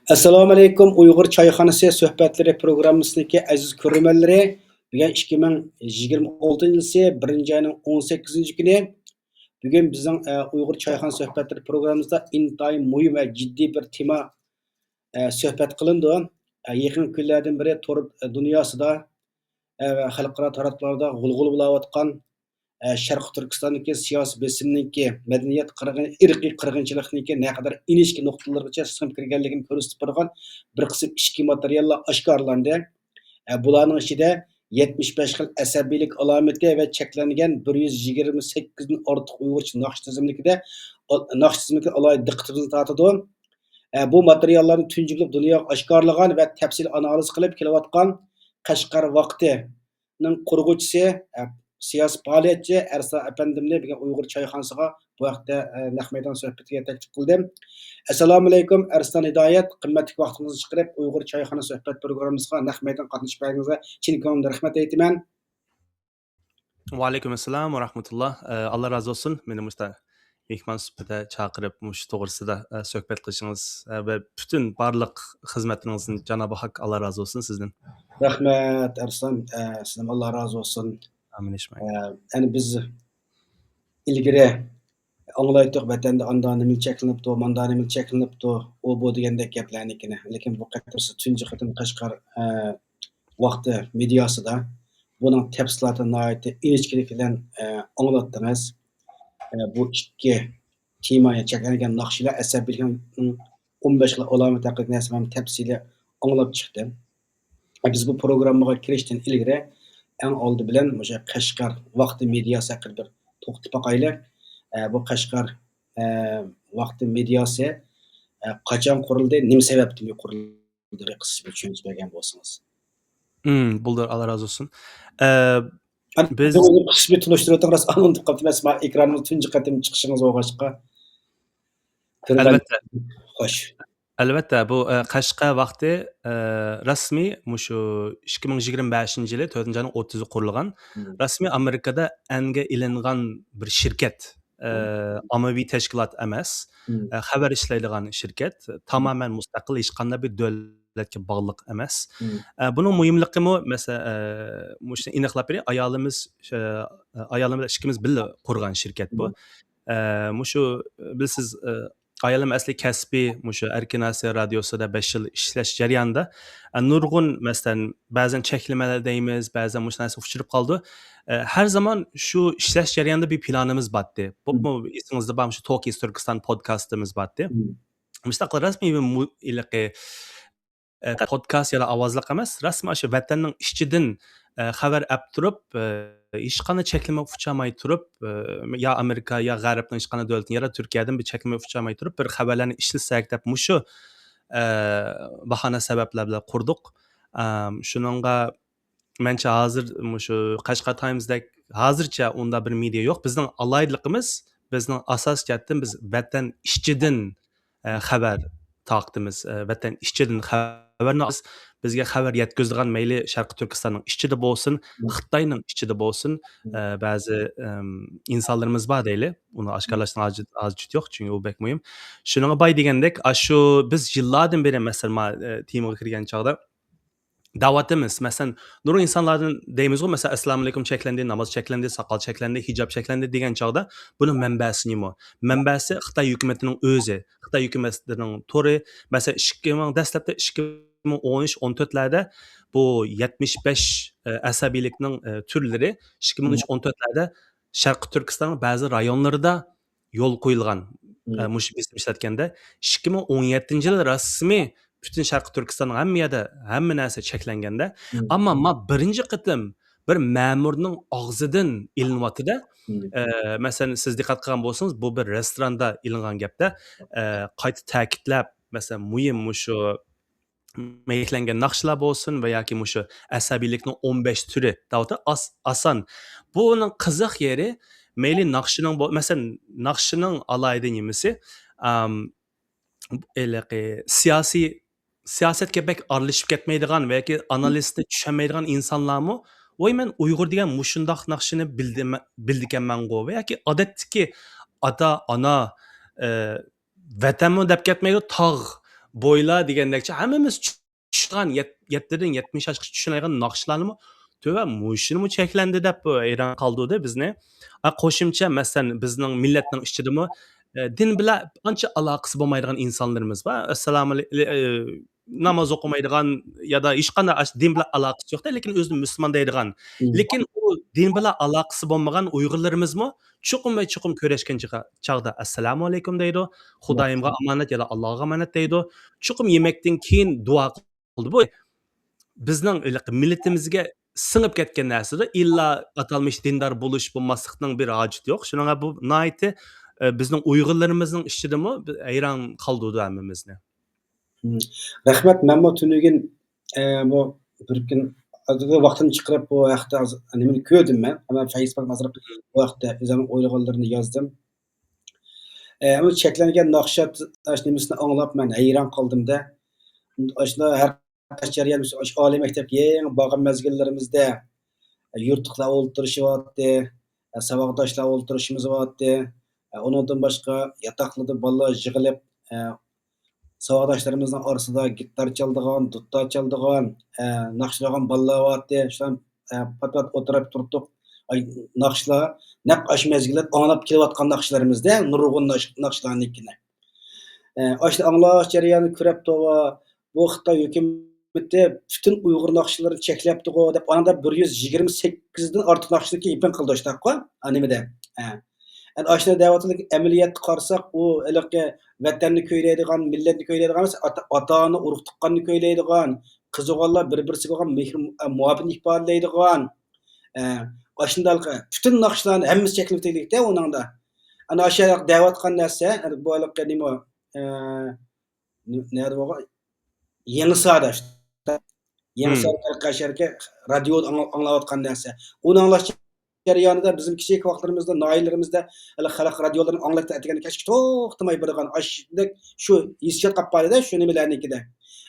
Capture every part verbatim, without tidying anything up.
ئەسسالامۇئەلەيكۇم، ئۇيغۇر چايخانىسى سۆھبەتلىرى پروگراممىسىدىكى ئەزىز كۆرۈرمەنلىرى، بۈگۈن ئىككى مىڭ يىگىرمە ئالتىنچى يىلى بىرىنچى ئاينىڭ ئون سەككىزىنچى كۈنى. بۈگۈن بىزنىڭ، ئە، ئۇيغۇر چايخانا سۆھبەتلىرى پروگراممىمىزدا ئىنتايىن مۇھىم ۋە جىددىي بىر تېما، ئە، سۆھبەت قىلىنىدۇ. ئە، يېقىنقى كۈنلەردىن بېرى تور، ئە، دۇنياسىدا، ئە، ۋە خەلقئارا تاراتقۇلاردا غۇلغۇلا بولاۋاتقان، ئە، شەرقىي تۈركىستاندىكى سىياسىي بېسىمنىڭكى، مەدەنىيەت قىرغىن-، ئىرقىي قىرغىنچىلىقنىڭكى نەقەدەر ئىنچىكە نۇقتىلىرىغىچە سىڭىپ كىرگەنلىكىنى كۆرسىتىپ بېرىدىغان بىر قىسىم ئىچكى ماتېرىياللار ئاشكارىلاندى. ئە، بۇلارنىڭ ئىچىدە يەتمىش بەش خىل ئەسەبىيلىك ئالامىتى ۋە چەكلەنگەن بىر يۈز يىگىرمە سەككىزدىن ئارتۇق ئۇيغۇرچە ناخشا تىزىملىكىدە، ناخشا تىزىملىكى ئالاھىدە دىققىتىمىزنى تارتىدۇ. ئە، بۇ ماتېرىياللارنى تۇنجى بولۇپ دۇنياغا ئاشكارىلىغان ۋە تەپسىلىي ئانالىز قىلىپ كېلىۋاتقان قەشقەر ۋاقتىنىڭ قۇرغۇچىسى، ئە، سىياسىي پائالىيەتچى ئەرسلان ئەپەندىمنى بۈگۈن ئۇيغۇر چايخانىسىغا بۇ ھەقتە، ئە، نەق مەيدان سۆھبىتىگە تەكلىپ قىلدىم. ئەسسالامۇئەلەيكۇم، ئەرسلان ھىدايەت، قىممەتلىك ۋاقتىڭىزنى چىقىرىپ، ئۇيغۇر چايخانا سۆھبەت پروگراممىسىغا نەق مەيدان قاتنىشىپ بەرگىنىڭىزگە چىن كۆڭلۈمدىن رەھمەت ئېيتىمەن. ۋەئەلەيكۇم ئەسسالام ۋە رەھمەتۇللا. ئە، ئاللا رازى بولسۇن. مېنى مۇشتا مېھمان سۈپىتىدە چاقىرىپ، مۇشۇ توغرىسىدا، ئە، سۆھبەت قىلىشىڭىز، ئە، ۋە پۈتۈن بارلىق خىزمەتلىرىڭىزدىن جانابى ھەق ئاللا رازى بولسۇن سىزدىن. رەھمەت، ئەرسلان. ئە، سىزدىن ئاللا رازى بولسۇن. ئامىن، ئىشمايل. ئە، يەنى بىز ئىلگىرى ئاڭلايتتۇق، ۋەتەندە ئاندا نېمە چەكلىنىپتۇ، ماندا نېمە چەكلىنىپتۇ، ئۇ بۇ دېگەندەك گەپلەرنىكىنى. لېكىن بۇ قېتىم سىز تۇنجى قېتىم قەشقەر، ئە، ۋاقتى مېدىياسىدا بۇنىڭ تەپسىلاتىنى ناھايىتى ئىنچىكىلىك بىلەن، ئە، ئاڭلاتتىڭىز. ئە، بۇ ئىككى تېما، يەنى چەكلەنگەن ناخشىلار، ئەسەبىيلىكنىڭ ئون بەش خىل ئالامىتى ھەققىدىكى نەرسىلەرنى تەپسىلىي ئاڭلاپ چىقتى. بىز بۇ پروگراممىغا كىرىشتىن ئىلگىرى ئەڭ ئالدى بىلەن مۇشۇ قەشقەر ۋاقتى مېدىياسى ھەققىدە بىر توختىلىپ باقايلى. ئە، بۇ قەشقەر، ئە، ۋاقتى مېدىياسى، ئە، قاچان قۇرۇلدى، نېمە سەۋەبتىن قۇرۇلدى، قىسقىچە بىر چۈشەنچە بەرگەن بولسىڭىز. ئىم، بولدى، ئاللا رازى بولسۇن. ئە، ئەنە، بىز بىر قىسقىچە بىر تونۇشتۇرۇۋېتىڭ، راست ئاڭلىنىپ قاپتۇ. مەسىلەن، مانا ئېكرانىمىزدا تۇنجى قېتىم چىقىشىڭىز بولغاچقا. ئەلۋەتتە. خوش. ئەلۋەتتە، بۇ، ئە، قەشقەر ۋاقتى، ئە، رەسمىي مۇشۇ ئىككى مىڭ يىگىرمە بەشىنچى يىلى تۆتىنچى ئاينىڭ ئوتتۇزى قۇرۇلغان. مم. رەسمىي ئامېرىكىدا ئەنگە ئېلىنغان بىر شىركەت، ئە، مم. ئاممىۋى تەشكىلات ئەمەس، مم. ئە، خەۋەر ئىشلەيدىغان شىركەت، مم. تامامەن مۇستەقىل، ھېچقانداق بىر دۆلەتكە باغلىق ئەمەس. مم. ئە، بۇنىڭ مۇھىملىقىمۇ، مەسىلەن، ئە، مۇشۇنى ئېنىقلاپ بېرەي، ئايالىمىز، ئە، ئايالىم بىلەن ئىككىمىز بىللە قۇرغان شىركەت بۇ. مم. ئە، مۇشۇ، بىلىسىز، ئە، ئايالىم ئەسلى كەسپى مۇشۇ ئەركىن ئاسىيا رادىيوسىدا بەش يىل ئىشلەش جەريانىدا، ئە، نۇرغۇن، مەسىلەن، بەزەن چەكلىمىلەر دەيمىز، بەزەن مۇشۇ نەرسە ئۇچرىپ قالىدۇ. ئە، ھەر زامان شۇ ئىشلەش جەريانىدا بىر پىلانىمىز بارتتى. بولۇپمۇ مم. ئېسىڭىزدە بار، مۇشۇ توكىس تۈركىستان پودكاستىمىز بارتتى. مم. مۇشۇنداق رەسمىي بىر مۇ-، ھېلىقى ئە، پودكاست يا ئاۋازلىق ئەمەس، رەسمىي ئاشۇ ۋەتەننىڭ ئىچىدىن، ئە، خەۋەر ئەپ تۇرۇپ، ئە، ھېچقانداق چەكلىمە ئۇچرىماي تۇرۇپ، ئە، يا ئامېرىكا، يا غەربنىڭ ھېچقانداق دۆلىتىدىن، يا تۈركىيەدىن بىر چەكلىمە ئۇچرىماي تۇرۇپ، بىر خەۋەرلەرنى ئىشلىسەك دەپ مۇشۇ، ئە، باھانە سەۋەبلەر بىلەن قۇردۇق. ئەم، شۇنىڭغا مەنچە ھازىر مۇشۇ قەشقەر تايمسدەك ھازىرچە ئۇنداق بىر مېدىيا يوق. بىزنىڭ ئالاھىدىلىكىمىز، بىزنىڭ ئاساسىي جەھەتتىن بىز ۋەتەن ئىچىدىن، ئە، خەۋەر تارقىتىمىز. ئە، ۋەتەن ئىچىدىن خەۋەرنى ئاز، بىزگە خەۋەر يەتكۈزىدىغان مەيلى شەرقىي تۈركىستاننىڭ ئىچىدە بولسۇن، مم. خىتاينىڭ ئىچىدە بولسۇن، مم. ئە، بەزى، ئەم، ئىنسانلىرىمىز بار دەيلى. ئۇنى ئاشكارىلاشنىڭ ھاجىتى، ھاجىتى يوق، چۈنكى ئۇ بەك مۇھىم. شۇنىڭغا باي دېگەندەك، ئاشۇ بىز يىللاردىن بېرى، مەسىلەن، ما-، ئە، تېمىغا كىرگەن چاغدا، دەۋاتىمىز. مەسىلەن، نۇرغۇن ئىنسانلاردىن دەيمىزغۇ، مەسىلەن، ئەسسالامۇئەلەيكۇم چەكلەندى، ناماز چەكلەندى، ساقال چەكلەندى، ھىجاب چەكلەندى دېگەن چاغدا، بۇنىڭ مەنبەسى نېمە؟ مەنبەسى خىتاي ھۆكۈمىتىنىڭ ئۆزى، خىتاي ھۆكۈمىتىنىڭ تورى. مەسىلەن، ئىككى مىڭ، دەسلەپتە ئىككى مىڭ ئون ئۈچ، ئون تۆتلەردە بۇ يەتمىش بەش، ئە، ئەسەبىيلىكنىڭ، ئە، تۈرلىرى ئىككى مىڭ ئون ئۈچ، ئون تۆتلەردە شەرقىي تۈركىستاننىڭ بەزى رايونلىرىدا يول قويۇلغان، مم. ئە، مۇشۇ بېسىم ئىشلەتكەندە، ئىككى مىڭ ئون يەتتىنچى يىلى رەسمىي پۈتۈن شەرقىي تۈركىستاننىڭ ھەممە يەردە، ھەممە نەرسە چەكلەنگەندە، مم. ئەمما ما بىرىنچى قېتىم بىر مەمۇرنىڭ ئاغزىدىن ئېلىنىۋاتىدۇ. مم. ئە، مەسىلەن، سىز دىققەت قىلغان بولسىڭىز، بۇ بىر رېستوراندا ئېلىنغان گەپتە، ئە، قايتا تەكىتلەپ، مەسىلەن، مۇھىم مۇشۇ مەيكلەنگەن ناخشىلار بولسۇن ۋە ياكى مۇشۇ ئەسەبىيلىكنىڭ ئون بەش تۈرى دەۋاتىدۇ، ئاس-، ئاسان. بۇنىڭ قىزىق يېرى، مەيلى ناخشىنىڭ بو-، مەسىلەن، ناخشىنىڭ ئالاھىدە نېمىسى، ئام، ھېلىقى سىياسىي، سىياسەتكە بەك ئارىلىشىپ كەتمەيدىغان ۋە ياكى ئانالىزنى چۈشەنمەيدىغان ئىنسانلارمۇ، ۋاي، مەن ئۇيغۇر دېگەن مۇشۇنداق ناخشىنى بىلدىم-، بىلىدىكەنمەنغۇ ۋە ياكى ئادەتتىكى ئاتا، ئانا، ئە، ۋەتەنمۇ دەپ كەتمەيدۇ، تاغ، بويلار دېگەندەكچە ھەممىمىز چۈشىنىدىغان، يەت-، يەتتىدىن يەتمىش ياشقىچە چۈشىنىدىغان ناخشىلارنىمۇ تۆۋە مۇشۇنىمۇ چەكلەندى دەپ ھەيران قالدۇردى بىزنى. ئا، قوشۇمچە، مەسىلەن، بىزنىڭ مىللەتنىڭ ئىچىدىمۇ، ئە، دىن بىلەن ئانچە ئالاقىسى بولمايدىغان ئىنسانلىرىمىز بار. ئەسسالامۇ ئەلەي-، ئە، ناماز ئوقۇمايدىغان يا دا ھېچقانداق ئاش-، دىن بىلەن ئالاقىسى يوق، لېكىن ئۆزىنى مۇسۇلمان دەيدىغان. مم. لېكىن ئۇ دىن بىلەن ئالاقىسى بولمىغان ئۇيغۇرلىرىمىزمۇ چوقۇم ۋە چوقۇم كۆرۈشكەن چېغى-، چاغدا «ئەسسالامۇ ئەلەيكۇم» دەيدۇ، «خۇدايىمغا ئامانەت» يا دا «ئاللاغا ئامانەت» دەيدۇ. چوقۇم يېمەكتىن كېيىن دۇئا قىلىدۇ. بۇ بىزنىڭ ھېلىقى مىللىتىمىزگە سىڭىپ كەتكەن نەرسىدۇر. ئىللا ئاتالمىش دىندار بولۇش، بولماسلىقنىڭ بىر ھاجىتى يوق. شۇنىڭغا بۇ ناھايىتى، ئە، بىزنىڭ ئۇيغۇرلىرىمىزنىڭ ئىچىدىمۇ بىر ھەيران قالدۇردى ھەممىمىزنى. مم. رەھمەت، مەنمۇ تۈنۈگۈن، ئە، بۇ بىر كۈن ۋاقتىمنى چىقىرىپ بۇ ھەقتە ئاز نېمىنى كۆردۈم مەن. مەن فەيسبۇك ئازراق بۇ ھەقتە ئۆزۈمنىڭ ئويلىغانلىرىنى يازدىم. ئە، ئۇ چەكلەنگەن ناخشا نېمىسىنى ئاڭلاپ مەن ھەيران قالدىم-دە. ئاشۇنداق ھەر قايسى جەريان، مىسال، ئاشۇ ئالىي مەكتەپكە يېڭى بارغان مەزگىللىرىمىزدە، ئە، يۇرتلۇقلار ئولتۇرۇشۇۋاتتى، ئە، ساۋاقداشلار ئولتۇرۇشىمىز بارتتى. ئە، ئۇنىڭدىن باشقا ياتاقلىدا بالىلار يىغىلىپ، ئە، ساۋاقداشلىرىمىزنىڭ ئارىسىدا گىتار چالىدىغان، دۇتار چالىدىغان، ئە، ناخشا چالىدىغان بالىلار بارتتى. شۇلار، ئە، پات-پات ئولتۇرۇپ تۇرۇپتۇق. ئاي، ناخشىلار، نەق ئاشۇ مەزگىلدە ئاڭلاپ كېلىۋاتقان ناخشىلىرىمىزدە نۇرغۇن ناخش-، ناخشىلارنىڭكىنى. ئە، ئاشۇ ئاڭلاش جەريانىنى كۆرۈپ، توۋا، بۇ خىتاي ھۆكۈمىتى پۈتۈن ئۇيغۇر ناخشىلىرىنى چەكلەپتىغۇ دەپ، ئاندا بىر يۈز يىگىرمە سەككىزدىن ئارتۇق ناخشىنىڭكى يىپىنى قىلدى ئاشۇنداققۇ، ئا، نېمىدە. ئە. ئەنە ئاشۇنداق دەۋاتىدۇ، ئەمەلىيەتتە قارىساق، ئۇ ھېلىقى ۋەتەننى كۆيلەيدىغان، مىللەتنى كۆيلەيدىغان ئەمەس، ئاتا، ئاتا-ئانا، ئۇرۇق-تۇغقاننى كۆيلەيدىغان، قىز-ئوغۇللار بىر-بىرسىگە بولغان مېھىر، ئە، مۇھەببىتىنى ئىپادىلەيدىغان، ئە، ئاشۇنداق پۈتۈن ناخشىلارنى ھەممىسى چەكلىۋېتىلدىكتە ئۇنىڭدا. ئەنە ئاشۇ دەۋاتقان نەرسە، ئەنە بۇ ھېلىقى نېمە، ئە، نە-، نەدە بولغان؟ يېڭىساردا. يېڭىسار، ھىم. شەرقىي رادىيودا ئاڭ-، ئاڭلاۋاتقان نەرسە. ئۇنى ئاڭلاش جەريانىدا بىزنىڭ كىچىك ۋاقىتلىرىمىزدا، ناھىيەلىرىمىزدە ھېلى خەلق رادىيولىرىنى ئاڭلاپ ئەتىگەندە كەچكە توختىماي بېرىدىغان ئاشۇندەك شۇ ھېسسىيات قاپ قالىدۇ شۇ نېمىلەرنىڭكىدە.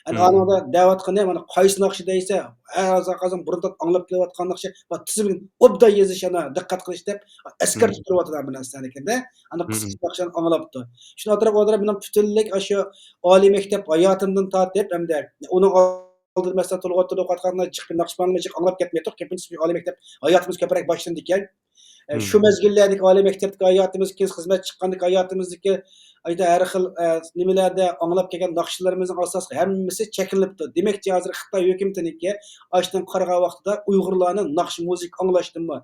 ئەنە ھىم. ئانىڭدا دەۋاتقىنى، مانا، قايسى ناخشا دەيسە، ھە، ھازىر، ھازىر بۇرۇندىن ئاڭلاپ كېلىۋاتقان ناخشا، بۇ تىزىملىك ئوبدان يېزىش، ئانا، دىققەت قىلىش دەپ، ئەسكەرتىپ ھىم. تۇرۇۋاتىدۇ بۇ نەرسىلەرنىكىدە. ئانا ھىم. قىسقىچە ناخشىلارنى ئاڭلاپتۇ. شۇنى ئوتتۇرىغا قويۇپ، مېنىڭ پۈتۈنلەي ئاشۇ ئالىي مەكتەپ ھاياتىمدىن تارتىپ، ھەمدە ئۇنىڭ ئالدىدا، مەسىلەن، تولغا تولۇق ئاتقاندا جىق بىر ناخشا ماڭىمىز جىق ئاڭلاپ كەتمەيتتۇق. كۆپىنچىسى ئالىي مەكتەپ ھاياتىمىز كۆپرەك باشلىنىدىكەن. ئە، شۇ مەزگىللەردىكى ئالىي مەكتەپتىكى ھاياتىمىز، كېيىن خىزمەت چىققاندىكى ھاياتىمىزدىكى، ئايدا ھەر خىل، ئە، نېمىلەردە ئاڭلاپ كەلگەن ناخشىلىرىمىزنىڭ ئاساسلىقى ھەممىسى چەكلىنىپتۇ. دېمەكچى، ھازىر خىتاي ھۆكۈمىتىنىڭكى ئاشتىن قارىغان ۋاقتىدا ئۇيغۇرلارنى ناخشا مۇزىكا ئاڭلاشتىنمۇ،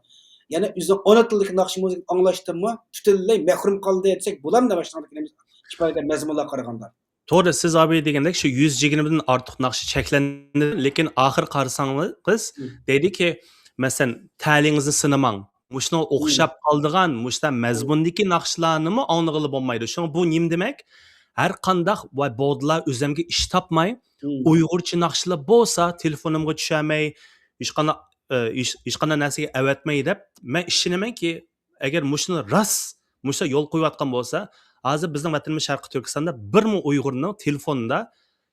يەنى ئۆزىنىڭ ئانا تىلىدىكى ناخشا مۇزىكا ئاڭلاشتىنمۇ پۈتۈنلەي مەھرۇم قالدى دېسەك بولامدۇ؟ مانا شۇنىڭدىكى نېمە، ئىپادىلىگەن مەزمۇنلارغا قارىغاندا. توغرا، سىز ئابىي دېگەندەك، شۇ يۈز يىگىرمىدىن ئارتۇق ناخشا چەكلەندى، لېكىن ئاخىر قارىساڭىز، دەيدۇكى، مەسىلەن، تەلىيىڭىزنى سىنىماڭ. مۇشۇنىڭغا ئوخشاپ قالىدىغان، مۇشۇنداق مەزمۇندىكى ناخشىلارنىمۇ ئاڭلىغىلى بولمايدۇ. شۇڭا بۇ نېمە دېمەك؟ ھەر قانداق ۋاي بولدىلا ئۆزۈمگە ئىش تاپماي، ئۇيغۇرچە ناخشىلار بولسا، تېلېفونۇمغا چۈشەلمەي، ھېچقانداق، ئە، ھېچ، ھېچقانداق نەرسىگە ئەۋەتمەي دەپ، مەن ئىشىنىمەنكى، ئەگەر مۇشۇنى راست، مۇشۇنداق يول قويۇۋاتقان بولسا، ھازىر بىزنىڭ ۋەتىنىمىز شەرقىي تۈركىستاندا بىرمۇ ئۇيغۇرنىڭ تېلېفونىدا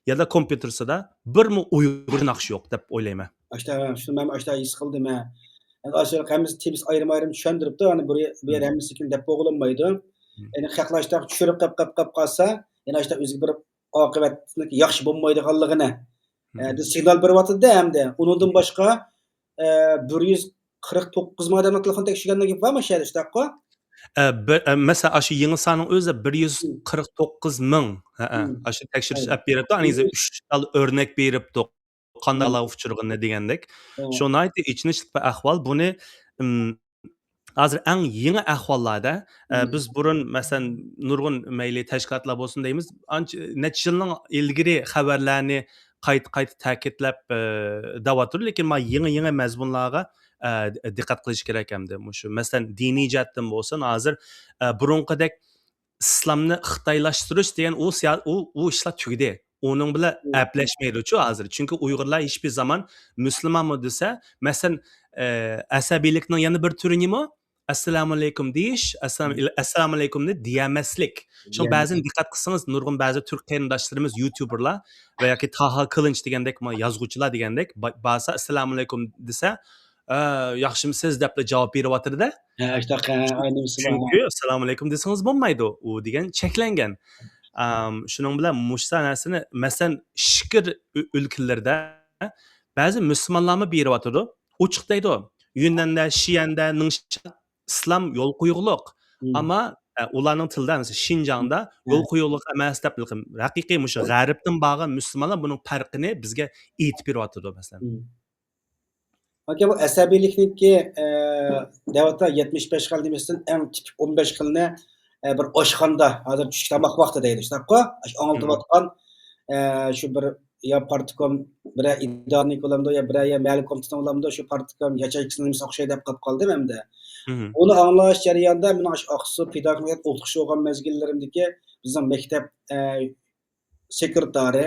يا دا كومپيۇتېرسىدا بىرمۇ ئۇيغۇر ناخشا يوق دەپ ئويلايمەن. ئاشتا، شۇنى مەن ئاشتا ھېس قىلدىم، ھە. ئەمدى ئاشۇ ھەممىسى تېمىسى ئايرىم-ئايرىم چۈشەندۈرۈپتۇ، يەنى بۇ، بۇ يەر ھەممىسىنىڭكىنى دەپ بولغىلىمايدۇ. يەنى خەقلەر ئاشتا چۈشۈرۈپ قاپ، قاپ، قاپ قالسا، يەنە ئاشتا ئۆزىگە بىر ئاقىۋەتنىڭ ياخشى بولمايدىغانلىقىنى، ئە، سىگنال بېرىۋاتىدۇ ئەمدى. ئۇنىڭدىن باشقا، ئە، بىر يۈز قىرىق توققۇز مىڭ ئادەمنىڭ تېلېفون تەكشۈرگەنلىكى بارمۇ شۇ يەردە، شۇنداققۇ؟ ئە، بىر، ئە، مەسىلەن، ئاشۇ يېڭىسارنىڭ ئۆزى بىر يۈز قىرىق توققۇز مىڭ. ھەئە، ئاشۇ تەكشۈرۈش ئەپ بېرىپتۇ، ئەنىسى ئۈچ تال ئۆرنەك بېرىپتۇ. قانداقلارغا ئۇچرىغىنىنى دېگەندەك. شۇ ناھايىتى ئېچىنىشلىق بىر ئەھۋال. بۇنى، ئىم، ھازىر ئەڭ يېڭى ئەھۋاللاردا، ئە، بىز بۇرۇن، مەسىلەن، نۇرغۇن مەيلى تەشكىلاتلار بولسۇن دەيمىز، ئانچە، نەچچە يىلنىڭ ئىلگىرى خەۋەرلەرنى قايتا-قايتا تەكىتلەپ، ئە، دەۋاتىدۇ. لېكىن مانا يېڭى-يېڭى مەزمۇنلارغا، ئە، دىققەت قىلىش كېرەك ئەمدى. مۇشۇ، مەسىلەن، دىنىي جەھەتتىن بولسۇن، ھازىر، ئە، بۇرۇنقىدەك ئىسلامنى خىتايلاشتۇرۇش دېگەن ئۇ سىيا-، ئۇ، ئۇ ئىشلار تۈگىدى. ئۇنىڭ بىلەن ئەپلەشمەيدۇچۇ ھازىر. چۈنكى ئۇيغۇرلار ھېچبىر زامان مۇسۇلمانمۇ دېسە، مەسىلەن، ئە، ئەسەبىيلىكنىڭ يەنە بىر تۈرى نېمە؟ ئەسسالامۇئەلەيكۇم دېيىش، ئەسسالام-، ئەسسالامۇئەلەيكۇمنى دېيەلمەسلىك. شۇڭا بەزىدە دىققەت قىلسىڭىز، نۇرغۇن بەزى تۈرك قېرىنداشلىرىمىز يۇتۇبېرلار ۋە ياكى تاھا كىلىنچ دېگەندەك، ما، يازغۇچىلار دېگەندەك، با-، بارسا ئەسسالامۇئەلەيكۇم دېسە، ئە، ياخشىمۇسىز دەپلا جاۋاب بېرىۋاتىدۇ-دە. ھە، ئاشۇنداق، ھە، ئاينىمىسى بار. چۈنكى ئەسسالامۇئەلەيكۇم دېسىڭىز بولمايدۇ. ئۇ دېگەن چەكلەنگەن. ئام، شۇنىڭ بىلەن مۇشۇ نەرسىنى، مەسىلەن، ئىچكىرى ئۆ-، ئۆلكىلەردە بەزى مۇسۇلمانلارمۇ بېرىۋاتىدۇ. ئوچۇق دەيدۇ. يۈننەندە، شىئەندە، نىڭشيا ئىسلام يول قويغۇلۇق. مم. ئەمما، ئە، ئۇلارنىڭ تىلىدا، مەسىلەن، شىنجاڭدا مم. يول قويغۇلۇق ئەمەس دەپ، ھەقىقىي مۇشۇ غەربتىن بارغان مۇسۇلمانلار بۇنىڭ پەرقىنى بىزگە ئېيتىپ بېرىۋاتىدۇ، مەسىلەن. مم. ئاكا، بۇ ئەسەبىيلىكنىڭكى، ئە، دەۋاتقان يەتمىش بەش خىل نېمىسىدىن ئەڭ تىپىك ئون بەش خىلنى، ئە، بىر ئاشخانىدا، ھازىر چۈشلۈك تاماق ۋاقتى دەيدۇ، شۇنداققۇ؟ ئاشۇ مم. ئاڭلىتىۋاتقان، ئە، شۇ بىر يا پارتكوم، بىرەر ئىدارىنىڭكى بولامدۇ، يا بىرەر يەر مەھەللە كومىتېتىنىڭ بولامدۇ، شۇ پارتكوم ياچېيكىسىنىڭ نېمىسى ئوخشايدۇ دەپ قاپقالدىم ئەمدى. مم. ئۇنى ئاڭلاش جەريانىدا مېنىڭ ئاشۇ ئاقسۇ پېداگوگىكا ئوقۇتقۇچى بولغان مەزگىللىرىمدىكى بىزنىڭ مەكتەپ، ئە، سېكرېتارى،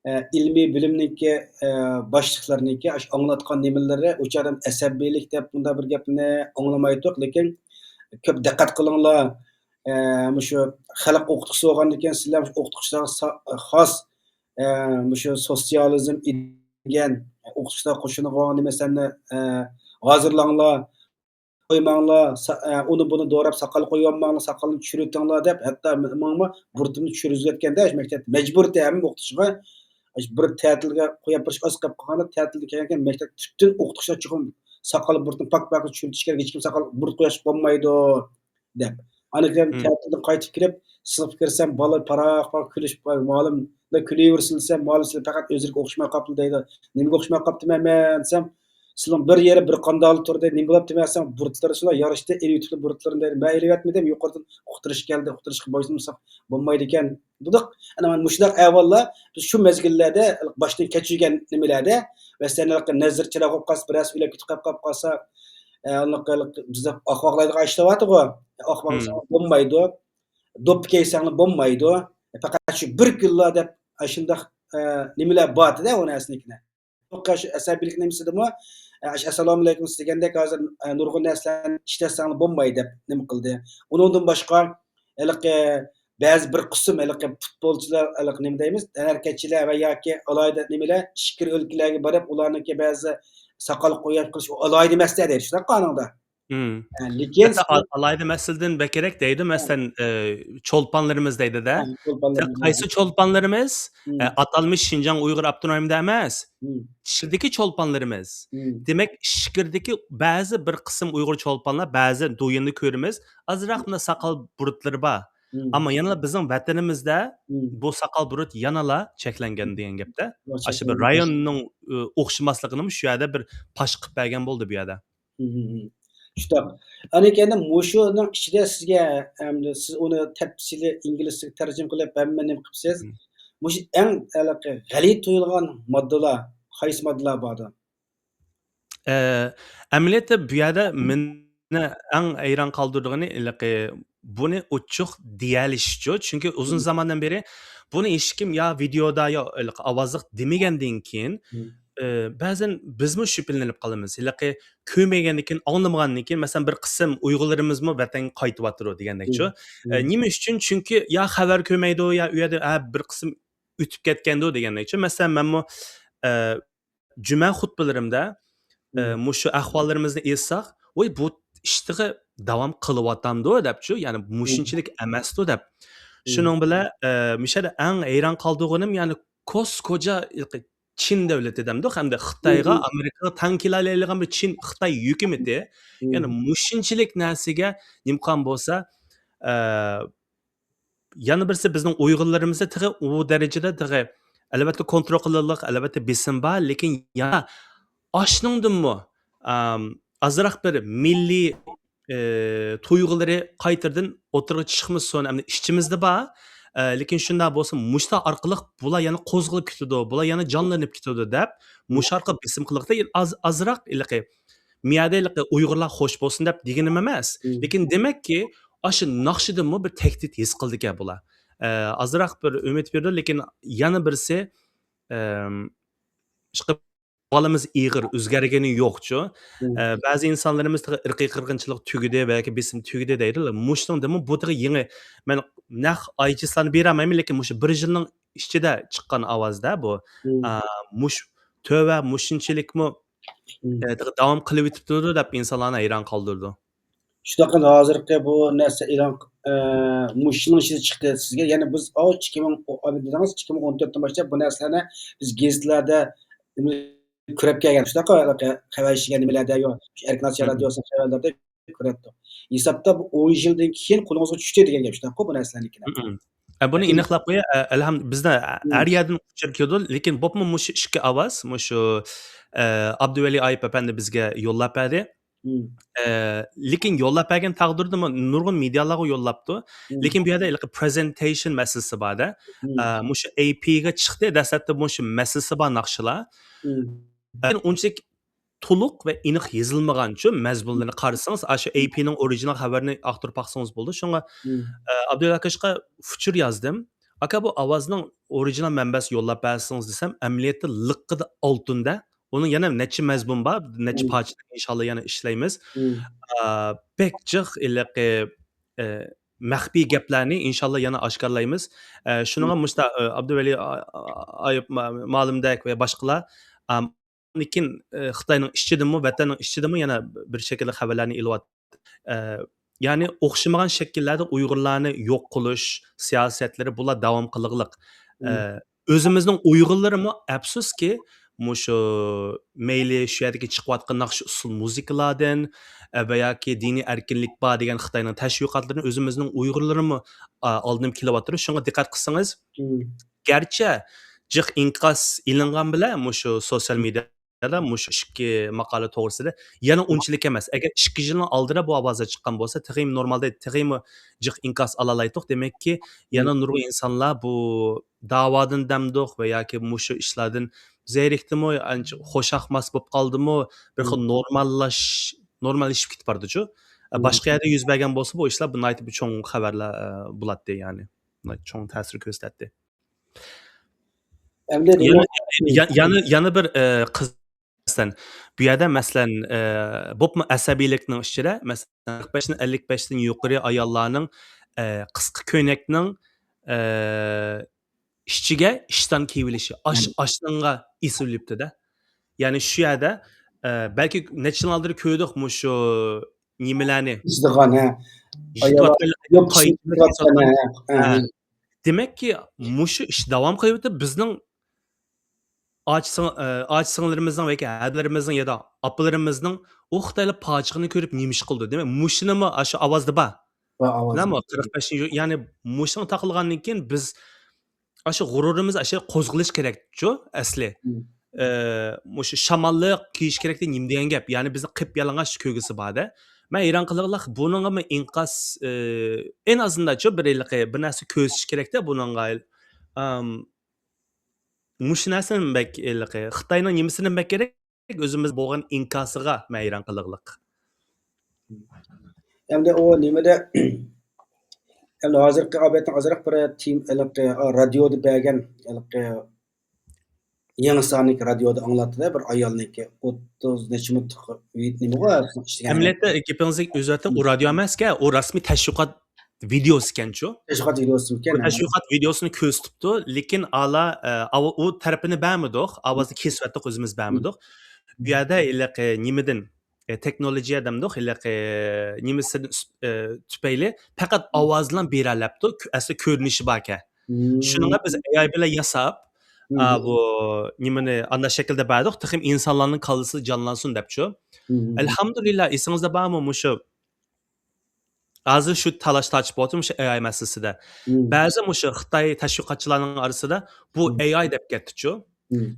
ئە، ئىلمىي بۆلۈمنىڭكى، ئە، باشلىقلىرىنىڭكى ئاشۇ ئاڭلاتقان نېمىلىرى، ئۇ چاغدا ئەسەبىيلىك دەپ بۇنداق بىر گەپنى ئاڭلىمايتتۇق، لېكىن كۆپ دىققەت قىلىڭلار، ئە، مۇشۇ خەلق ئوقۇتقۇچىسى بولغاندىكىن سىلەر مۇشۇ ئوقۇتقۇچىلارغا سا-، خاس، ئە، مۇشۇ سوتسىيالىزم ئىدىيەگە ئوقۇتقۇچىلار قوشۇنىغا بولغان نېمە سەننى، ئە، ھازىرلاڭلار. قويماڭلار، سا-، ئە، ئۇنى بۇنى دوراپ ساقال قويۇۋالماڭلار، ساقالنى چۈشۈرۈۋېتىڭلار دەپ، ھەتتا مېنىڭمۇ بۇرۇتۇمنى چۈشۈرگۈزۈۋەتكەندە، مەكتەپتە مەجبۇرىيەتتە ھەممە ئوقۇتقۇچىغا، ئاشۇ بىر تەتىلگە قويۇپ بېرىش ئاز قېلىپ قالغاندا، تەتىلدىن كەلگەن مەكتەپتە پۈتۈن ئوقۇتقۇچىلار چوقۇم ساقال بۇرۇتنى پاك-پاك چۈشۈرتۈش كېرەك، ھېچكىم ساقال بۇرۇت قويۇشقا بولمايدۇ، دەپ. ئاندىن كېيىن مم. تەتىلدىن قايتىپ كېلىپ، سىنىپقا كىرسەم، بالىلار پاراق-پاراق كۈلۈشۈپ، مۇئەللىم، مەن كۈلۈۋېرىسىلىسەم، مۇئەللىم سىلەر پەقەت ئۆزلىرىگە ئوخشىماي قاپتۇ دەيدۇ. نېمىگە ئوخشىماي قاپتىمەن مەن دېسەم، سىلىنىڭ بىر يېرى بىر قانداقلا تۇردى، نېمە بولۇپتىمەن دېسەم، بۇرۇتلىرى شۇنداق يارىشتى، ئېلىۋېتىپلا بۇرۇتلىرىنى دەيدۇ. مەن ئېلىۋەتمىدىم، يۇقىرىدىن ئۇقتۇرۇش كەلدى، ئۇقتۇرۇشقا بويسۇنمىساق بولمايدىكەن. بولدۇق. ئەنە مانا مۇشۇنداق ئەھۋاللار بىز شۇ مەزگىللەردە باشتىن كەچۈرگەن نېمىلەردە، مەسىلەن، ھېلىقى نەزىر چىراغ بولۇپ قالسا، بىرەرسى ئۆلۈپ كېتىپ قېلىپ قالسا، ئە، ھېلىقى، ھېلىقى بىزدە ئاقماقلايدىغان ئىشلار بارتىغۇ. ئاقماق مم. دېسەڭ بولمايدۇ. دوپپا كىيسەڭلار بولمايدۇ. پەقەت شۇ بىر كۈنلا دەپ، ئاشۇنداق، ئە، نېمىلەر بارتىدە ئۇ نەرسىنىڭكىنى. شۇ ئەسەبىيلىك نېمىسىدىمۇ، ئە، ئەسسالامۇئەلەيكۇم سىز دېگەندەك ھازىر، ئە، نۇرغۇن نەرسىلەرنى ئىشلەتسەڭلار بولمايدۇ دەپ نېمە قىلدى. ئۇنىڭدىن باشقا، ھېلىقى بەزى بىر قىسىم ھېلىقى پۇتبولچىلار، ھېلىقى نېمە دەيمىز، تەنھەرىكەتچىلەر ۋە ياكى ئالاھىدە نېمىلەر ئىچكىرى ئۆلكىلەرگە بارىپ، ئۇلارنىڭكى بەزى ساقال قويۇپ قىلىش، ئۇ ئالاھىدە مەسىلە دەيدۇ، شۇنداق قانۇندا. مم. ھە، لېكىن ھەتتا سىز ئا-، ئالاھىدە مەسىلىدىن بەكرەك دەيدۇ، ھە. مەسىلەن، ئى، چولپانلىرىمىز دەيدۇ-دە. ھە، چولپانلىرىمىز. قايسى چولپانلىرىمىز؟ مم. ئە، ئاتالمىش شىنجاڭ ئۇيغۇر ئاپتونومىيەدە ئەمەس. مم. ئىچكىرىدىكى چولپانلىرىمىز. مم. دېمەك، ئىچكىرىدىكى بەزى بىر قىسىم ئۇيغۇر چولپانلار، بەزى دويىندا كۆرىمىز، ئازراق مم. مۇنداق ساقال بۇرۇتلىرى بار. مم. ئەمما يەنىلا بىزنىڭ ۋەتىنىمىزدە مم. بۇ ساقال بۇرۇت يەنىلا چەكلەنگەن مم. دېگەن گەپتە. يا، ئاشۇ بىر چەكلەنگەن. رايوننىڭ، ئى، ئوخشىماسلىقىنىمۇ شۇ يەردە بىر پاش قىلىپ بەرگەن بولدى بۇ يەردە. مم. شۇنداق. ئاندىن كېيىن مۇشۇنىڭ ئىچىدە سىزگە، ئەمدى سىز ئۇنى تەپسىلىي ئىنگلىزچىگە تەرجىمە قىلىپ ھەممە نېمە قىپسىز. مم. مۇشۇ ئەڭ ھېلىقى غەلىتە تۇيۇلغان ماددىلار، قايسى ماددىلار باردۇ؟ ئە، ئەمەلىيەتتە بۇ يەردە مم. مېنى ئەڭ ھەيران قالدۇرىدىغىنى ھېلىقى بۇنى ئوچۇق دېيەلىشىچۇ. چۈنكى ئۇزۇن مم. زاماندىن بېرى بۇنى ھېچكىم يا ۋىدېيودا يا ھېلىقى ئاۋازلىق دېمىگەندىن كېيىن، مم. ئە، بەزەن بىزمۇ شۈبھىلىنىپ قالىمىز. ھېلىقى كۆرمىگەندىن كېيىن، ئاڭلىمىغاندىن كېيىن، مەسىلەن، بىر قىسىم ئۇيغۇرلىرىمىزمۇ ۋەتەنگە قايتىۋاتىدۇ دېگەندەكچۇ. مم. ئە، مم. نېمە ئۈچۈن؟ چۈنكى يا خەۋەر كۆرمەيدۇ، يا ئۇ يەردە، ھە، بىر قىسىم ئۆتۈپ كەتكەندۇ دېگەندەكچۇ. مەسىلەن، مەنمۇ، ئە، جۈمە خۇتبىلىرىمدە، ئە، مم. مۇشۇ ئەھۋاللىرىمىزنى ئېيتساق، ۋاي، بۇ ئىش تېخى داۋام قىلىۋاتامدۇ دەپچۇ، يەنى مم. مۇشۇنچىلىك ئەمەستۇ دەپ. مم. شۇنىڭ بىلەن، ئە، مۇشۇ يەردە ئەڭ ھەيران قالدۇرغىنىم، يەنى كوسكوجا چىن دۆلىتى دەمدۇق، ھەمدە خىتايغا، مم. ئامېرىكىغا تەڭ كېلەلەيدىغان بىر چىن خىتاي ھۆكۈمىتى، مم. يەنى مۇشۇنچىلىك نەرسىگە نېمە قىلغان بولسا، ئە، يەنە بىرسى، بىزنىڭ ئۇيغۇرلىرىمىزدا تېخى ئۇ دەرىجىدە تېخى، ئەلۋەتتە، كونترول قىلىنىدىغان، ئەلۋەتتە، بېسىم بار، لېكىن يەنە ئاشنىڭدىنمۇ، ئام، ئازراق بىر مىللىي، ئى، تۇيغۇلىرى قايتىدىن ئوتتۇرىغا چىقمىسۇن، ئەمدى ئىچىمىزدە بار، ئە، لېكىن شۇنداق بولسا، مۇشۇلار ئارقىلىق بۇلار يەنە قوزغىلىپ كېتىدۇ، بۇلار يەنە جانلىنىپ كېتىدۇ دەپ، مۇشۇ ئارقىلىق بېسىم قىلىۋاتىدۇ. ئاز-، ئازراق ھېلىقى مىيەدە ھېلىقى ئۇيغۇرلار خوش بولسۇن دەپ دېگىنىم ئەمەس. مم. لېكىن دېمەككى، ئاشۇ ناخشىدىنمۇ بىر تەھدىت ھېس قىلىدىكەن بۇلار. ئە، ئازراق بىر ئۈمىد بېرىدۇ، لېكىن يەنە بىرسى، ئەم، ئىشقىلىپ، ئەھۋالىمىز ئېغىر، ئۆزگەرگىنى يوقچۇ. مم. ئە، بەزى ئىنسانلىرىمىز تېخى ئىرقىي قىرغىنچىلىق تۈگىدى ۋە ياكى بېسىم تۈگىدى دەيدۇ. مۇشۇنىڭدىنمۇ بۇ تېخى يېڭى. مەن نەق ئايچېسلارنى بېرەلمەيمەن، لېكىن مۇشۇ بىر يىلنىڭ ئىچىدە چىققان ئاۋازدا بۇ، مم. ئە، مۇش-، تۆۋە مۇشۇنچىلىكمۇ مم. ئە، داۋام قىلىۋېتىپتۇ دەپ ئىنسانلارنى ھەيران قالدۇرىدۇ. شۇنداق ھازىرقى بۇ نەرسە ئېلان، ئە، مۇشۇنىڭ ئىچىدە چىقتى سىزگە. يەنى بىز ئاۋۇ ئىككى مىڭ ئون، دېدىڭىز، ئىككى مىڭ ئون تۆتتىن باشلاپ بۇ نەرسىلەرنى بىز گېزىتلەردە كۆرۈپ كەلگەن. شۇنداق خەۋەر ئىشلىگەن نېمىلەردە، يو-، ئەركىن ئاسىيا رادىيوسىنىڭ خەۋەرلىرىدە كۆرەتتۇق. ھېسابتا بۇ ئون يىلدىن كېيىن قولىڭىزغا چۈشتى دېگەن گەپ، شۇنداققۇ بۇ نەرسىلەرنىڭكى؟ ھىم. ئە، بۇنى ئېنىقلاپ قوياي. ئە، ئەلھەم-، بىزدە ھىم. ھەر يەردىن ئۇچۇر كېلىدۇ، لېكىن بولۇپمۇ مۇشۇ ئىككى ئاۋاز، مۇشۇ، ئە، ئابدۇۋەلى ئايۇپ ئەپەندى بىزگە يوللاپ بەردى. ھىم. ئە، لېكىن يوللاپ بەرگەن تەقدىردىمۇ نۇرغۇن مېدىيالارغا يوللاپتۇ. ھىم. لېكىن بۇ يەردە ھېلىقى پرېزېنتېيشن مەسىلىسى بار-دە. ھىم. ئە، مۇشۇ ئېي پىگە چىقتى، دەسلەپتە مۇشۇ مەسىلىسى بار ناخشىلار. ھىم. لېكىن ئۇنچىلىك تولۇق ۋە ئېنىق يېزىلمىغانچۇ، مەزمۇنلىرىنى قارىسىڭىز، ئاشۇ ئېي پىنىڭ ئورىگىنال خەۋىرىنى ئاختۇرۇپ باقسىڭىز بولىدۇ. شۇڭا، مم. ئە، ئابدۇللا ئاكاشقا ئۇچۇر يازدىم. «ئاكا، بۇ ئاۋازنىڭ ئورىگىنال مەنبەسىنى يوللاپ بەرسىڭىز» دېسەم، ئەمەلىيەتتە لىققىدە ئالتۇندا. ئۇنىڭ يەنە نەچچە مەزمۇن بار، نەچچە مم. پارچىنى ئىنشاللا يەنە ئىشلەيمىز. مم. ئە، بەك جىق ھېلىقى، ئە، مەخپىي گەپلەرنى ئىنشاللا يەنە ئاشكارىلايمىز. ئە، شۇنىڭغا مم. مۇشتا، ئە، ئابدۇۋەلى ئا-، ئا-، ئايۇپ ما-، مالىمدەك ۋە باشقىلار، ئام، لېكىن، ئە، خىتاينىڭ ئىچىدىمۇ، ۋەتەننىڭ ئىچىدىمۇ يەنە بىر شەكىلدە خەۋەرلەرنى ئېلىۋاتىدۇ. ئە، يەنى ئوخشىمىغان شەكىللەردە ئۇيغۇرلارنى يوق قىلىش سىياسەتلىرى بۇلار داۋام قىلغىلىق. ئە، مم. ئۆزىمىزنىڭ ئۇيغۇرلىرىمۇ ئەپسۇسكى، مۇشۇ مەيلى شۇ يەردىكى چىقىۋاتقان ناخشا ئۇسسۇل مۇزىكىلادىن، ئە، ۋە ياكى دىنىي ئەركىنلىك بار دېگەن خىتاينىڭ تەشۋىقاتلىرىنى ئۆزىمىزنىڭ ئۇيغۇرلىرىمۇ، ئا، ئالدىنىپ كېلىۋاتىدۇ. شۇڭا دىققەت قىلسىڭىز، مم. گەرچە جىق ئىنكاس ئېلىنغان بىلەن مۇشۇ سوسىيال مېدىيادا مۇشۇ ئىككى ماقالە توغرىسىدا يەنە ئۇنچىلىك ئەمەس. ئەگەر ئىككى يىلنىڭ ئالدىدا بۇ ئاۋازلار چىققان بولسا، تېخىمۇ نورمالدا، تېخىمۇ جىق ئىنكاس ئالالايتتۇق. دېمەككى، يەنە مم. نۇرغۇن ئىنسانلار بۇ داۋادىن دەمدۇق ۋە ياكى مۇشۇ ئىشلاردىن زېرىكتىمۇ، ئانچە خۇشياقماس بولۇپ قالدىمۇ، بىر خىل مم. نورماللاش-، نورماللىشىپ كېتىپ بارىدۇچۇ. مم. باشقا يەردە يۈز بەرگەن بولسا، بۇ ئىشلار بۇ ناھايىتى بىر چوڭ خەۋەرلەر، ئە، بولاتتى، يەنى. چوڭ تەسىر كۆرسىتەتتى. ئەمدى يەنە، نېمە؟ يە-، يەنە، يەنە بىر، ئە، قىز-، مەسىلەن، بۇ يەردە، مەسىلەن، ئە، بولۇپمۇ ئەسەبىيلىكنىڭ ئىچىدە، مەسىلەن، قىرىق بەشتىن ئەللىك بەشتىن يۇقىرى ئاياللارنىڭ، ئە، قىسقا كۆينەكنىڭ، ئە، ئىچىگە ئىشتان كىيىۋېلىشى، ئاش-، مم. ئاشنىڭغا ئېسىۋېلىپتۇ-دە. يەنى شۇ يەردە، ئە، بەلكى نەچچە يىل ئالدىدا كۆردۇق مۇشۇ نېمىلەرنى. كېسىدىغان، ھە. ئاياللار يېتىۋاتقان، يوق، پاي-، كېسىدىۋاتقان، ھە. ھە. دېمەككى، مۇشۇ ئىش داۋام قىلىۋېتىپ، بىزنىڭ ئاچا سىڭ-، ئە، ئاچا سىڭىللىرىمىزنىڭ ياكى ھەدىلىرىمىزنىڭ يا-دە ئاپىلىرىمىزنىڭ ئۇ خىتايلار پاچىقىنى كۆرۈپ نېمە ئىش قىلىدۇ؟ دېمەك، مۇشۇنىمۇ ئاشۇ ئاۋازدا بار. بار ئاۋازدا. نەمۇ؟ قىرىق بەشىنچى، يەنى مۇشۇنىڭ تاقىلغاندىن كېيىن بىز ئاشۇ غۇرۇرىمىز ئاشۇ قوزغىلىش كېرەكچۇ ئەسلى. مم. ئە، مۇشۇ شاماللىق كىيىش كېرەك دېگەن نېمە دېگەن گەپ؟ يەنى بىزنىڭ قىپيالىڭاچ كۆرگۈسى بار-دە. مەن ھەيران قېلىۋاتقان بۇنىڭغىمۇ ئىنقاس، ئە، ئەن ئازىندانچۇ بىر ھېلىقى بىر نەرسە كۆرسىتىش كېرەك-دە بۇنىڭغا. ئام، مۇشۇ نەرسىنى بەك ھېلىقى خىتاينىڭ نېمىسىنى بەك كېرەك، ئۆزىمىز بولغان ئىنكاسىغا مەن ھەيران قېلىغلىق. ئەمدى ئۇ نېمىدە، ئەمدى ھازىرقى ئابەتنىڭ ئازراق بىر تېم-، ھېلىقى، ئا، رادىيودا بەرگەن ھېلىقى يېڭى سانىدىكى رادىيودا ئاڭلاتتى-دە، بىر ئايالنىڭكى ئوتتۇز نەچچە مىنۇتلۇق ۋىد-، نېمىغۇ ئىشلىگەن. ئەمەلىيەتتە گېپىڭىزنى ئۈزۈۋەتتىم، ئۇ رادىيو ئەمەسكەن، ئۇ رەسمىي تەشۋىقات ۋىدېئوسىكەنچۇ؟ تەشۋىقات ۋىدېئوسىكەن، بۇ ھە. تەشۋىقات ۋىدېئوسىنى كۆرسىتىپتۇ، لېكىن ئالا، ئە، ئاۋۇ-، ئۇ تەرىپىنى بەرمىدۇق، ئاۋازنى كېسىۋەتتۇق، ئۆزىمىز بەرمىدۇق. بۇ يەردە ھېلىقى نېمىدىن، ئە، تېخنولوگىيە دەمدۇق، ھېلىقى نېمىسىدىن ئۈس-، ئە، تۈپەيلى پەقەت ئاۋازلا بېرەلەپتۇ، كۆ-، ئەسلى كۆرۈنۈشى باركەن. شۇنىڭغا بىز ئەي ئاي بىلەن ياساپ، ئا، بۇ نېمىنى ئانداق شەكىلدە بەردۇق، تېخىمۇ ئىنسانلارنىڭ كاللىسىدا جانلانسۇن دەپچۇ. ئەلھەمدۇلىللا، ئېسىڭىزدە بارمۇ مۇشۇ؟ ھازىر شۇ تالاش-تارتىش بولۇۋاتىدۇ مۇشۇ ئەي ئاي مەسىلىسىدە. بەزى مۇشۇ خىتاي تەشۋىقاتچىلارنىڭ ئارىسىدا بۇ ئەي ئاي دەپ كەتتىچۇ.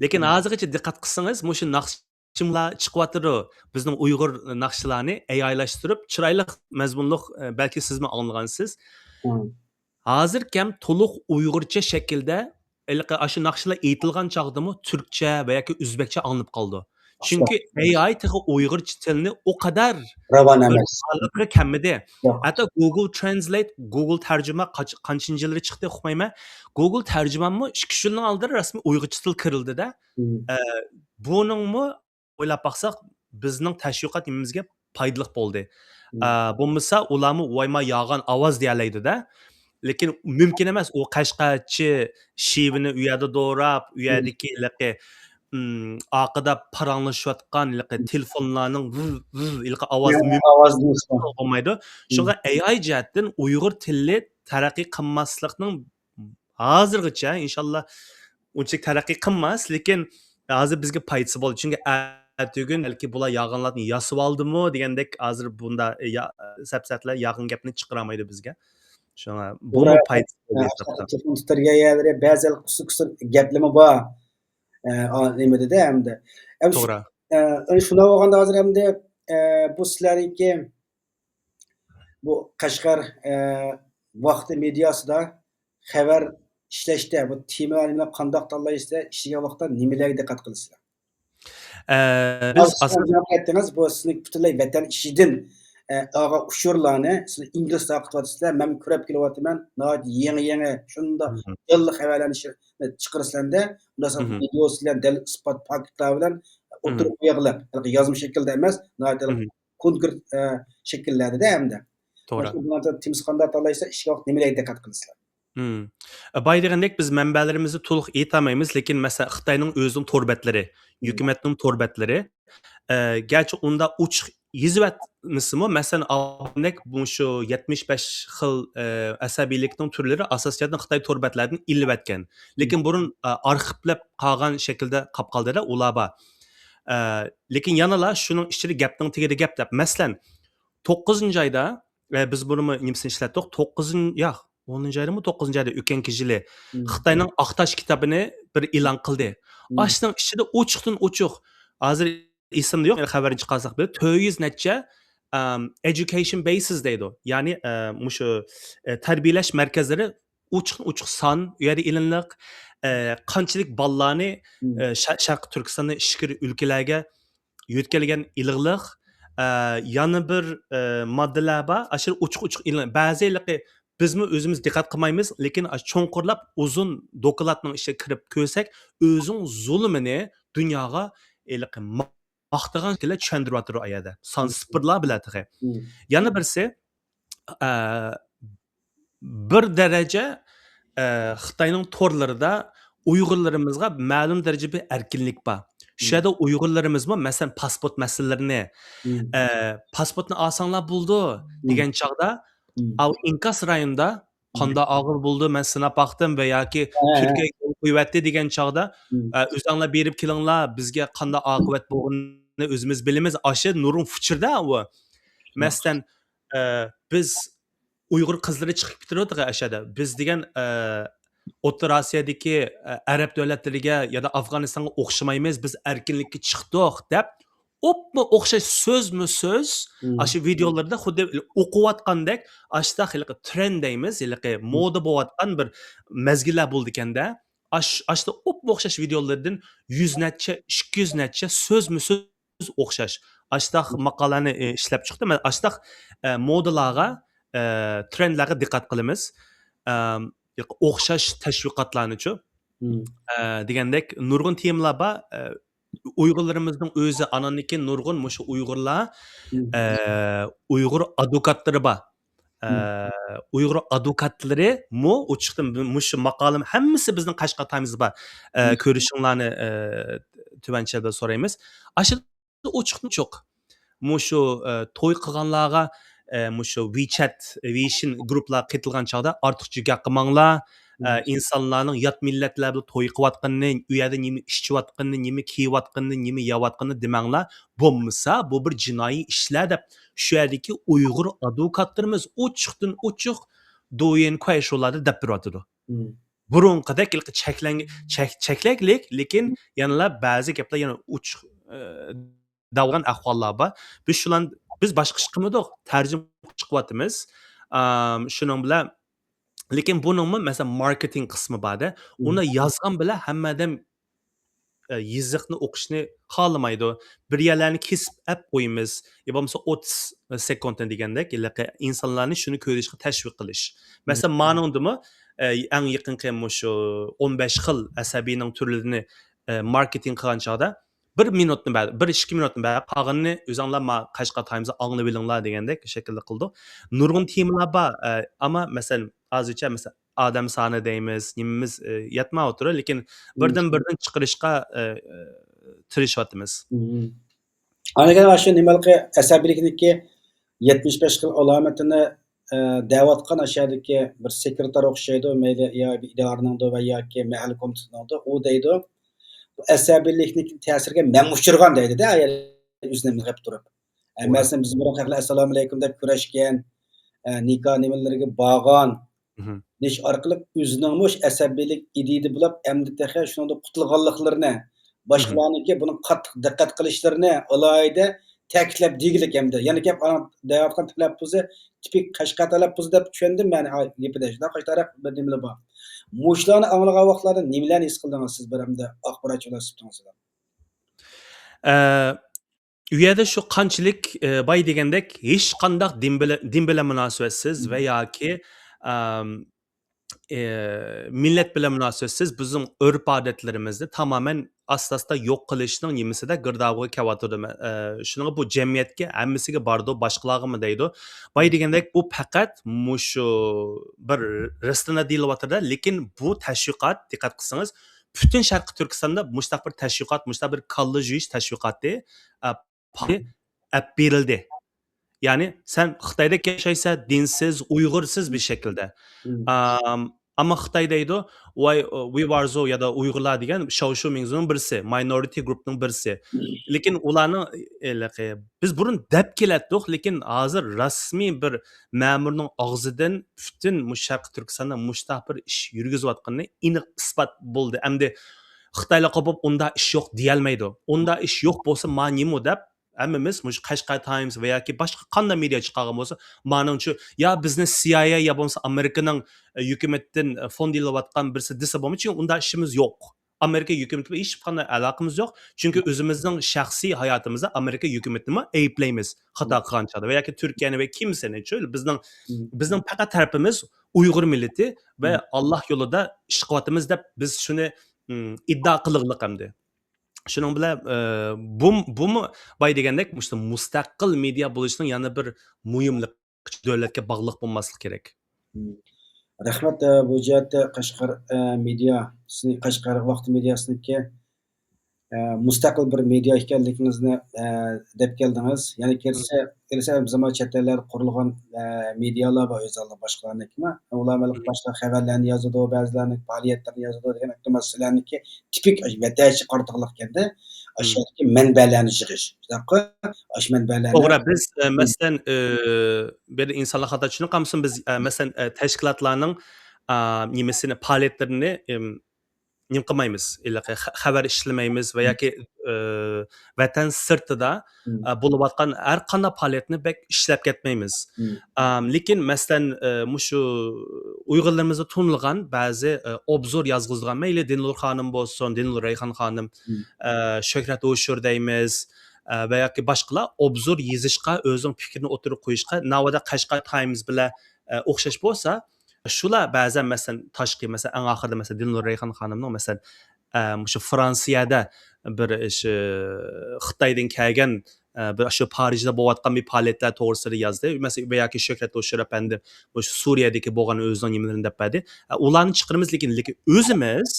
لېكىن ھازىرغىچە دىققەت قىلسىڭىز، مۇشۇ ناخشىچىلار چىقىۋاتىدۇ. بىزنىڭ ئۇيغۇر ناخشىلارنى ئەي ئايلاشتۇرۇپ، چىرايلىق مەزمۇنلۇق، ئە، بەلكى سىزمۇ ئاڭلىغانسىز. ھازىركەم تولۇق ئۇيغۇرچە شەكىلدە ھېلىقى ئاشۇ ناخشىلار ئېيتىلغان چاغدىمۇ تۈركچە ۋە ياكى ئۆزبەكچە ئاڭلىنىپ قالىدۇ. چۈنكى ئەي ئاي تېخى ئۇيغۇرچە تىلنى ئۇ قەدەر راۋان ئەمەس. ھالقىغا كەلمىدى. ھەتتا گۇگل ترانسلېيت، گۇگل تەرجىمە قاچ-، قانچىنچى يىللىرى چىقتى ئۇقمايمەن. گۇگل تەرجىمەممۇ ئىككى، ئۈچ يىلنىڭ ئالدىدا رەسمىي ئۇيغۇرچە تىل كىرىلدى-دە. ئە، بۇنىڭمۇ ئويلاپ باقساق، بىزنىڭ تەشۋىقات نېمىمىزگە پايدىلىق بولدى. ئە، بولمىسا ئۇلارمۇ ۋايما ياغان ئاۋاز دېيەلەيدۇ-دە. لېكىن مۇمكىن ئەمەس، ئۇ قەشقەرچە شېۋىنى ئۇ يەردە دوراپ، ئۇ يەردىكى ھېلىقى ئارقىدا پاراڭلىشىۋاتقان ھېلىقى تېلېفونلارنىڭ ۋىۋ، ۋىۋ ھېلىقى ئاۋازى ئاۋازى بولمايدۇ. شۇڭا ئەي ئاي جەھەتتىن ئۇيغۇر تىلى تەرەققىي قىلماسلىقنىڭ ھازىرغىچە ئىنشاللا ئۇنچىلىك تەرەققىي قىلماس، لېكىن ھازىر بىزگە پايدىسى بولدى. چۈنكى ئەتىگۈن بەلكى بۇلار يالغانلارنى ياسىۋالدىمۇ دېگەندەك، ھازىر بۇنداق سەپسەتىلەر يالغان گەپنى چىقىرالمايدۇ بىزگە. شۇڭا بۇمۇ پايدىسى بولدى ھېسابتا. تېلېفون تۇتار يەرلىرى بەزى قۇسۇر-قۇسۇر گەپلىمە بار. ئە، ئا، نېمە دېدى ئەمدى؟ ئەم، شۇ-، توغرا. ئە، ئەنە شۇنداق بولغاندا ھازىر ئەمدى، ئە، بۇ سىلەرنىڭكى بۇ قەشقەر، ئە، ۋاقتى مېدىياسىدا خەۋەر ئىشلەشتە بۇ تېما نېمىلەر قانداق تاللايسىلەر، ئىشلىگەن ۋاقىتتا نېمىلەرگە دىققەت قىلىسىلەر؟ ئە، بىز ئاساسەن ئەيتتىڭىز، بۇ سىزنىڭ پۈتۈنلەي ۋەتەن ئىچىدىن، ئە، ئالغان ئۇچۇرلارنى سىلەر ئىنگلىز تارقىتىۋاتىسىلەر، مەن كۆرۈپ كېلىۋاتىمەن، ناھايىتى يېڭى-يېڭى، شۇنداق دەللىل خەۋەرلەرنى چىقىرىسىلەر-دە، ئۇنداق ۋىدېو بىلەن دەلىل ئىسپات پاكىتلار بىلەن ئوتتۇرىغا قويغىلى، يازما شەكىلدە ئەمەس، ناھايىتى كونكرېت، ئە، شەكىللەردە-دە ئەمدى. توغرا. تېمىسى قانداق تاللايسىلەر، ئىشلىگەن ۋاقىت نېمىلەرگە دىققەت قىلىسىلەر؟ بايا دېگەندەك، بىز مەنبەلىرىمىزنى تولۇق ئېيتالمايمىز، لېكىن مەسىلەن، خىتاينىڭ ئۆزىنىڭ تور بەتلىرى، ھۆكۈمەتنىڭ تور بەتلىرى، ئە، گەرچە ئۇنداق ئوچۇق يېزىۋەتمىسىمۇ، مەسىلەن، ئابدۇمەلىك مۇشۇ يەتمىش بەش خىل، ئە، ئەسەبىيلىكنىڭ تۈرلىرى ئاساسىي جەھەتتىن خىتاي تور بەتلەردىن ئېلىۋەتكەن. لېكىن بۇرۇن، ئە، ئارخىپلەپ قالغان شەكىلدە قاپ قالدى-دە، ئۇلار بار. ئە، لېكىن يەنىلا شۇنىڭ ئىچىدە گەپنىڭ تېگىدە گەپ دەپ. مەسىلەن، توققۇزىنچى ئايدا، ئە، بىز بۇنىمۇ نېمىسىنى ئىشلەتتۇق؟ توققۇزىنچى، ياق، ئونىنچى ئايدىمۇ، توققۇزىنچى ئايدا ئۆتكەن كېچىلى خىتاينىڭ ئاق تاش كىتابىنى بىر ئېلان قىلدى. ئاشۇنىڭ ئىچىدە ئوچۇقتىن ئوچۇق، ھازىر ئېسىمدە يوق، خەۋەرنى چىقارساق بىلىدۇ، تۆت يۈز نەچچە، ئەم، education bases دەيدۇ. يەنى، ئە، مۇشۇ، ئە، تەربىيەلەش مەركەزلىرى ئوچۇقتىن ئوچۇق سان ئۇ يەردە ئېلىنلىق، ئە، قانچىلىك بالىلارنى، ئە، شە-، شەرقىي تۈركىستاندا ئىچكىرى ئۆلكىلەرگە يۆتكەلگەن ئېلىقلىق، ئە، يەنە بىر، ئە، ماددىلار بار. ئاشۇ ئوچۇق-ئوچۇق ئېلىن-، بەزى ھېلىقى بىزمۇ ئۆزىمىز دىققەت قىلمايمىز، لېكىن ئاشۇ چوڭقۇرلاپ ئۇزۇن دوكلاتنىڭ ئىچىگە كىرىپ كۆرسەك، ئۆزىنىڭ زۇلۇمىنى دۇنياغا ھېلىقى ما-، ماختىغان شەكىلدە چۈشەندۈرۈۋاتىدۇ ئۇ يەردە. سانسىز بىرلا بىلەن تېخى. يەنە بىرسى، ئە، بىر دەرەجە، ئە، خىتاينىڭ تورلىرىدا ئۇيغۇرلىرىمىزغا مەلۇم دەرىجە بىر ئەركىنلىك بار. شۇ يەردە ئۇيغۇرلىرىمىزمۇ، مەسىلەن، پاسپورت مەسىلىلىرىنى، ئە، پاسپورتنى ئالساڭلار بولىدۇ دېگەن چاغدا، ئاۋۇ ئىنكاس رايوندا قاندا ئاغرىق بولدى، مەن سىناپ باقتىم ۋە ياكى تۈركىيەگە يول قويۇۋەتتى دېگەن چاغدا، ئە، ئۆزۈڭلار بېرىپ كېلىڭلار، بىزگە قاندا ئاقىۋەت بولغىنىنى ئۆزىمىز بىلىمىز. ئاشۇ نۇرغۇن فۇچۇردا ئۇ. مەسىلەن، ئە، بىز ئۇيغۇر قىزلىرى چىقىپ كېتىۋاتىدۇ ئەشەدە. بىز دېگەن، ئە، ئوتتۇرا ئاسىيادىكى، ئە، ئەرەب دۆلەتلىرىگە يادا ئافغانىستانغا ئوخشىمايمىز، بىز ئەركىنلىككە چىقتۇق دەپ، ئوپمۇ ئوخشاش سۆزمۇ سۆز، ئاشۇ ۋىدېئولىرىدا خۇددى ئوقۇۋاتقاندەك، ئاشۇنداق ھېلىقى ترېند دەيمىز، ھېلىقى مودا بولۇۋاتقان بىر مەزگىللەر بولىدىكەندە، ئاش-، ئاشۇنداق ئوپمۇ ئوخشاش ۋىدېئولىرىدىن يۈز نەچچە، ئىككى يۈز نەچچە سۆزمۇ سۆز ئوخشاش. ئاشۇنداق ماقالىنى، ئى، ئىشلەپ چىقتىم. مەن ئاشۇنداق، ئە، مودىلارغا، ئە، ترېندلارغا دىققەت قىلىمىز. ئەم، ئوخشاش تەشۋىقاتلارنىچۇ؟ ئە، دېگەندەك نۇرغۇن تېمىلار بار. ئە، ئۇيغۇرلىرىمىزنىڭ ئۆزى، ئاناندىن كېيىن نۇرغۇن مۇشۇ ئۇيغۇرلار، ئە، ئۇيغۇر ئادۋوكاتلىرى بار. ئە، ئۇيغۇر ئادۋوكاتلىرىمۇ ئوچۇقتىن مۇشۇ ماقالىم ھەممىسى بىزنىڭ قەشقەر تايمسدا بار. ئە، كۆرۈشۈڭلارنى، ئە، تۆۋەن چەتتە سورايمىز. ئاشۇ ئوچۇقتىن ئوچۇق. مۇشۇ، ئە، توي قىلغانلارغا، ئە، مۇشۇ ۋىچەت، ۋېيشىن گۇرۇپلارغا قېتىلغان چاغدا ئارتۇقچە گەپ قىلماڭلار. ئە، ئىنسانلارنىڭ يات مىللەتلەر بىلەن توي قىلىۋاتقىنىنى، ئۇ يەردە نېمە ئىچىۋاتقىنىنى، نېمە كىيىۋاتقىنىنى، نېمە يەۋاتقىنىنى دېمەڭلار. بولمىسا، بۇ بىر جىنايى ئىشلار دەپ، شۇ يەردىكى ئۇيغۇر ئادۋوكاتلىرىمىز ئوچۇقتىن ئوچۇق دويۈەن كۇەي شۇلاردا دەپ بېرىۋاتىدۇ. بۇرۇنقىدەك ھېلىقى چەكلەن-، چەك-، چەكلىكلىك، لېكىن يەنىلا بەزى گەپلەر يەنە ئوچۇق، ئە، دەۋالغان ئەھۋاللار بار. بىز شۇلارنى، بىز باشقا ئىش قىلمىدۇق، تەرجىمە قىلىپ چىقىۋاتىمىز. ئام، شۇنىڭ بىلەن، لېكىن بۇنىڭمۇ، مەسىلەن، ماركېتىڭ قىسمى بار-دە. ئۇنى يازغان بىلەن ھەممە ئادەم، ئە، يېزىقنى ئوقۇشنى خالىمايدۇ. بىر يەرلەرنى كېسىپ ئەپ قويىمىز. يا بولمىسا ئوتتۇز سېكۇنتنى دېگەندەك، ھېلىقى ئىنسانلارنى شۇنى كۆرۈشكە تەشۋىق قىلىش. مەسىلەن، مانىڭدىمۇ، ئە، ئەڭ يېقىنقى مۇشۇ ئون بەش خىل ئەسەبىينىڭ تۈرلىرىنى، ئە، ماركېتىڭ قىلغان چاغدا، بىر مىنۇتنى بەر، بىر ئىككى مىنۇتنى بەر، قالغىنىنى ئۆزۈڭلار ما قەشقەر تايمسدا ئاڭلىۋېلىڭلار دېگەندەك شەكىلدە قىلدۇق. نۇرغۇن تېمىلار بار، ئە، ئەمما مەسىلەن، ھازىرچە مەسىلەن، ئادەم سانى دەيمىز، نېمىمىز، ئە، يەتمەيۋاتىدۇ، لېكىن بىردىن-بىردىن چىقىرىشقا، ئە، ئە، تىرىشىۋاتىمىز. ئاندىن كېيىن شۇ نېمىلىكى ئەسەبىيلىكنىڭكى يەتمىش بەش خىل ئالامىتىنى، ئە، دەۋاتقان ئاشۇ يەردىكى بىر سېكرېتار ئوخشايدۇ، مەيلى يا بىر ئىدارىنىڭدۇ ۋە ياكى مەھەللە كومىتېتىنىڭدۇ، ئۇ دەيدۇ. بۇ ئەسەبىيلىكنىڭ تەسىرىگە مەنمۇ ئۇچرىغان دەيدۇ-دە، ئۆزىنى مىغىپ تۇرۇپ. ئە، مەسىلەن، بىز بۇرۇن خەقلەر ئەسسالامۇئەلەيكۇم دەپ كۆرۈشكەن، ئە، نىكاھ نېمىلىرىگە بارغان، دېيىش ئارقىلىق ئۆزىنىڭمۇ شۇ ئەسەبىيلىك ئىدىيىدە بولۇپ، ئەمدى تېخى شۇنىڭدا قۇتۇلغانلىقلىرىنى، باشقىلارنىڭكى بۇنىڭغا قاتتىق دىققەت قىلىشلىرىنى ئالاھىدە تەكىتلەپ دېگۈلۈك ئەمدى. يەنە كېلىپ ئانا دەۋاتقان تەلەپپۇزى تىپىك قەشقەر تەلەپپۇزى دەپ چۈشەندىم مەن، ئا، گېپىدە شۇنداق قەشقەر بىر نېمىلەر بار. مۇشۇلارنى ئاڭلىغان ۋاقىتلاردا نېمىلەرنى ھېس قىلدىڭىز سىز بىر ئەمدى ئاخباراتچىلار سۈپىتىڭىزدە؟ ئە، ئۇ يەردە شۇ قانچىلىك، ئە، باي دېگەندەك، ھېچقانداق دىن بىلەن، دىن بىلەن مۇناسىۋەتسىز ۋە ياكى، ئەم، ئە، مىللەت بىلەن مۇناسىۋەتسىز بىزنىڭ ئۆرپ-ئادەتلىرىمىزنى تامامەن ئاستا-ئاستا يوق قىلىشنىڭ نېمىسىدە گىردابىغا كېلىۋاتىدۇ. ئە، شۇنىڭغا بۇ جەمئىيەتكە ھەممىسىگە باردۇ، باشقىلارغىمۇ دەيدۇ. باي دېگەندەك، بۇ پەقەت مۇشۇ بىر رەستىنە دېيىلىۋاتىدۇ، لېكىن بۇ تەشۋىقات، دىققەت قىلسىڭىز، پۈتۈن شەرقىي تۈركىستاندا مۇشۇنداق بىر تەشۋىقات، مۇشۇنداق بىر كاللا جۇيۇش تەشۋىقاتى، ئە، پارى ئەپ بېرىلدى. يەنى سەن خىتايدەك ياشايسەن، دىنسىز، ئۇيغۇرسىز بىر شەكىلدە. ئام، ئەمما خىتاي دەيدۇ، ۋاي، ۋېي ۋارزو يا دا ئۇيغۇرلار دېگەن شاۋشۇ مىڭزۇنىڭ بىرسى، ماينورىتى گۇرۇپنىڭ بىرسى. لېكىن ئۇلارنىڭ، ئېلىقى، بىز بۇرۇن دەپ كېلەتتۇق، لېكىن ھازىر رەسمىي بىر مەمۇرنىڭ ئاغزىدىن پۈتۈن مۇشۇ شەرقىي تۈركىستاندا مۇشۇنداق بىر ئىش يۈرگۈزۈۋاتقىنى ئېنىق ئىسپات بولدى. ئەمدى خىتايلار قوپۇپ، ئۇنداق ئىش يوق دېيەلمەيدۇ. ئۇنداق ئىش يوق بولسا، ما نېمە دەپ ھەممىمىز مۇشۇ قەشقەر تايمس ۋە ياكى باشقا قانداق مېدىيا چىقارغان بولسا، مانىڭچۇ، يا بىزنى سىئايئې يا بولمىسا ئامېرىكىنىڭ، ئە، ھۆكۈمىتىدىن، ئە، فوند ئېلىۋاتقان بىرسى دېسە بولمايدۇ، چۈنكى ئۇنداق ئىشىمىز يوق. ئامېرىكا ھۆكۈمىتى بىلەن ھېچقانداق ئالاقىمىز يوق. چۈنكى ئۆزىمىزنىڭ شەخسىي ھاياتىمىزدا ئامېرىكا ھۆكۈمىتىنىمۇ ئەيىبلەيمىز خاتا قىلغان چاغدا ۋە ياكى تۈركىيەنى ۋە كىمسىنىچۇ، بىزنىڭ، بىزنىڭ پەقەت تەرىپىمىز ئۇيغۇر مىللىتى ۋە ئاللاھ يولىدا ئىش قىلىۋاتىمىز دەپ بىز شۇنى، ئىم، ئىددىئا قىلغىلىق ئەمدى. شۇنىڭ بىلەن، ئە، بۇ، بۇمۇ باي دېگەندەك، مۇشۇ مۇستەقىل مېدىيا بولۇشنىڭ يەنە بىر مۇھىملىقى، دۆلەتكە باغلىق بولماسلىق كېرەك. رەھمەت، ئە، بۇ جەھەتتە قەشقەر، ئە، مېدىياسىنى، قەشقەر ۋاقتى مېدىياسىنىڭكى، ئە، مۇستەقىل بىر مېدىيا ئىكەنلىكىڭىزنى، ئە، دەپ كەلدىڭىز. يەنە كەلسە، كەلسە بىزمۇ چەت ئەللەردە قۇرۇلغان، ئە، مېدىيالار بار، ئۆز ئالدىغا باشقىلارنىڭكىمۇ. ئۇلار مەلۇم باشقا خەۋەرلەرنى يازىدۇ، بەزىلەرنىڭ پائالىيەتلىرىنى يازىدۇ دېگەن ئەمەس، سىلەرنىڭكى تىپىك ۋەتەنچى قارىتىلغانلىقكەندە، ئاشۇ يەردىكى مەنبەلەرنى يىغىش. شۇنداققۇ؟ ئاشۇ مەنبەلەرنى توغرا، بىز، ئە، مەسىلەن، ئە، بىر ئىنسانلار خاتا چۈشىنىپ قالمىسۇن، بىز، ئە، مەسىلەن، ئە، تەشكىلاتلارنىڭ، ئا، نېمىسىنى، پائالىيەتلىرىنى، ئىم، نېمە قىلمايمىز، ھېلىقى خە-، خەۋەر ئىشلىمەيمىز ۋە ياكى، ئە، ۋەتەن سىرتىدا، ئە، بولۇۋاتقان ھەر قانداق پائالىيەتنى بەك ئىشلەپ كەتمەيمىز. ئام، لېكىن، مەسىلەن، ئە، مۇشۇ ئۇيغۇرلىرىمىزدا تونۇلغان بەزى، ئە، ئوبزور يازغۇزىدىغان، مەيلى دىلنۇر خانىم بولسۇن، دىلنۇر رەيھان خانىم، ئە، شۆھرەت ھوشۇر دەيمىز، ئە، ۋە ياكى باشقىلار ئوبزور يېزىشقا، ئۆزىنىڭ پىكرىنى ئوتتۇرىغا قويۇشقا، ناۋادا قەشقەر تايمز بىلەن، ئە، ئوخشاش بولسا، شۇلار بەزەن، مەسىلەن، تاشقى، مەسىلەن، ئەڭ ئاخىرىدا، مەسىلەن، دىلنۇر رەيھان خانىمنىڭ، مەسىلەن، ئە، مۇشۇ فرانسىيەدە بىر، شۇ خىتايدىن كەلگەن، ئە، بىر شۇ پارىژدا بولۇۋاتقان بىر پائالىيەتلەر توغرىسىدا يازدى. مەسىلەن، ۋە ياكى شۆھرەت ھوشۇر ئەپەندى مۇشۇ سۈرىيەدىكى بولغان ئۆزىنىڭ نېمىلىرىنى دەپ بەردى. ئە، ئۇلارنى چىقىرىمىز، لېكىن، لېكىن ئۆزىمىز،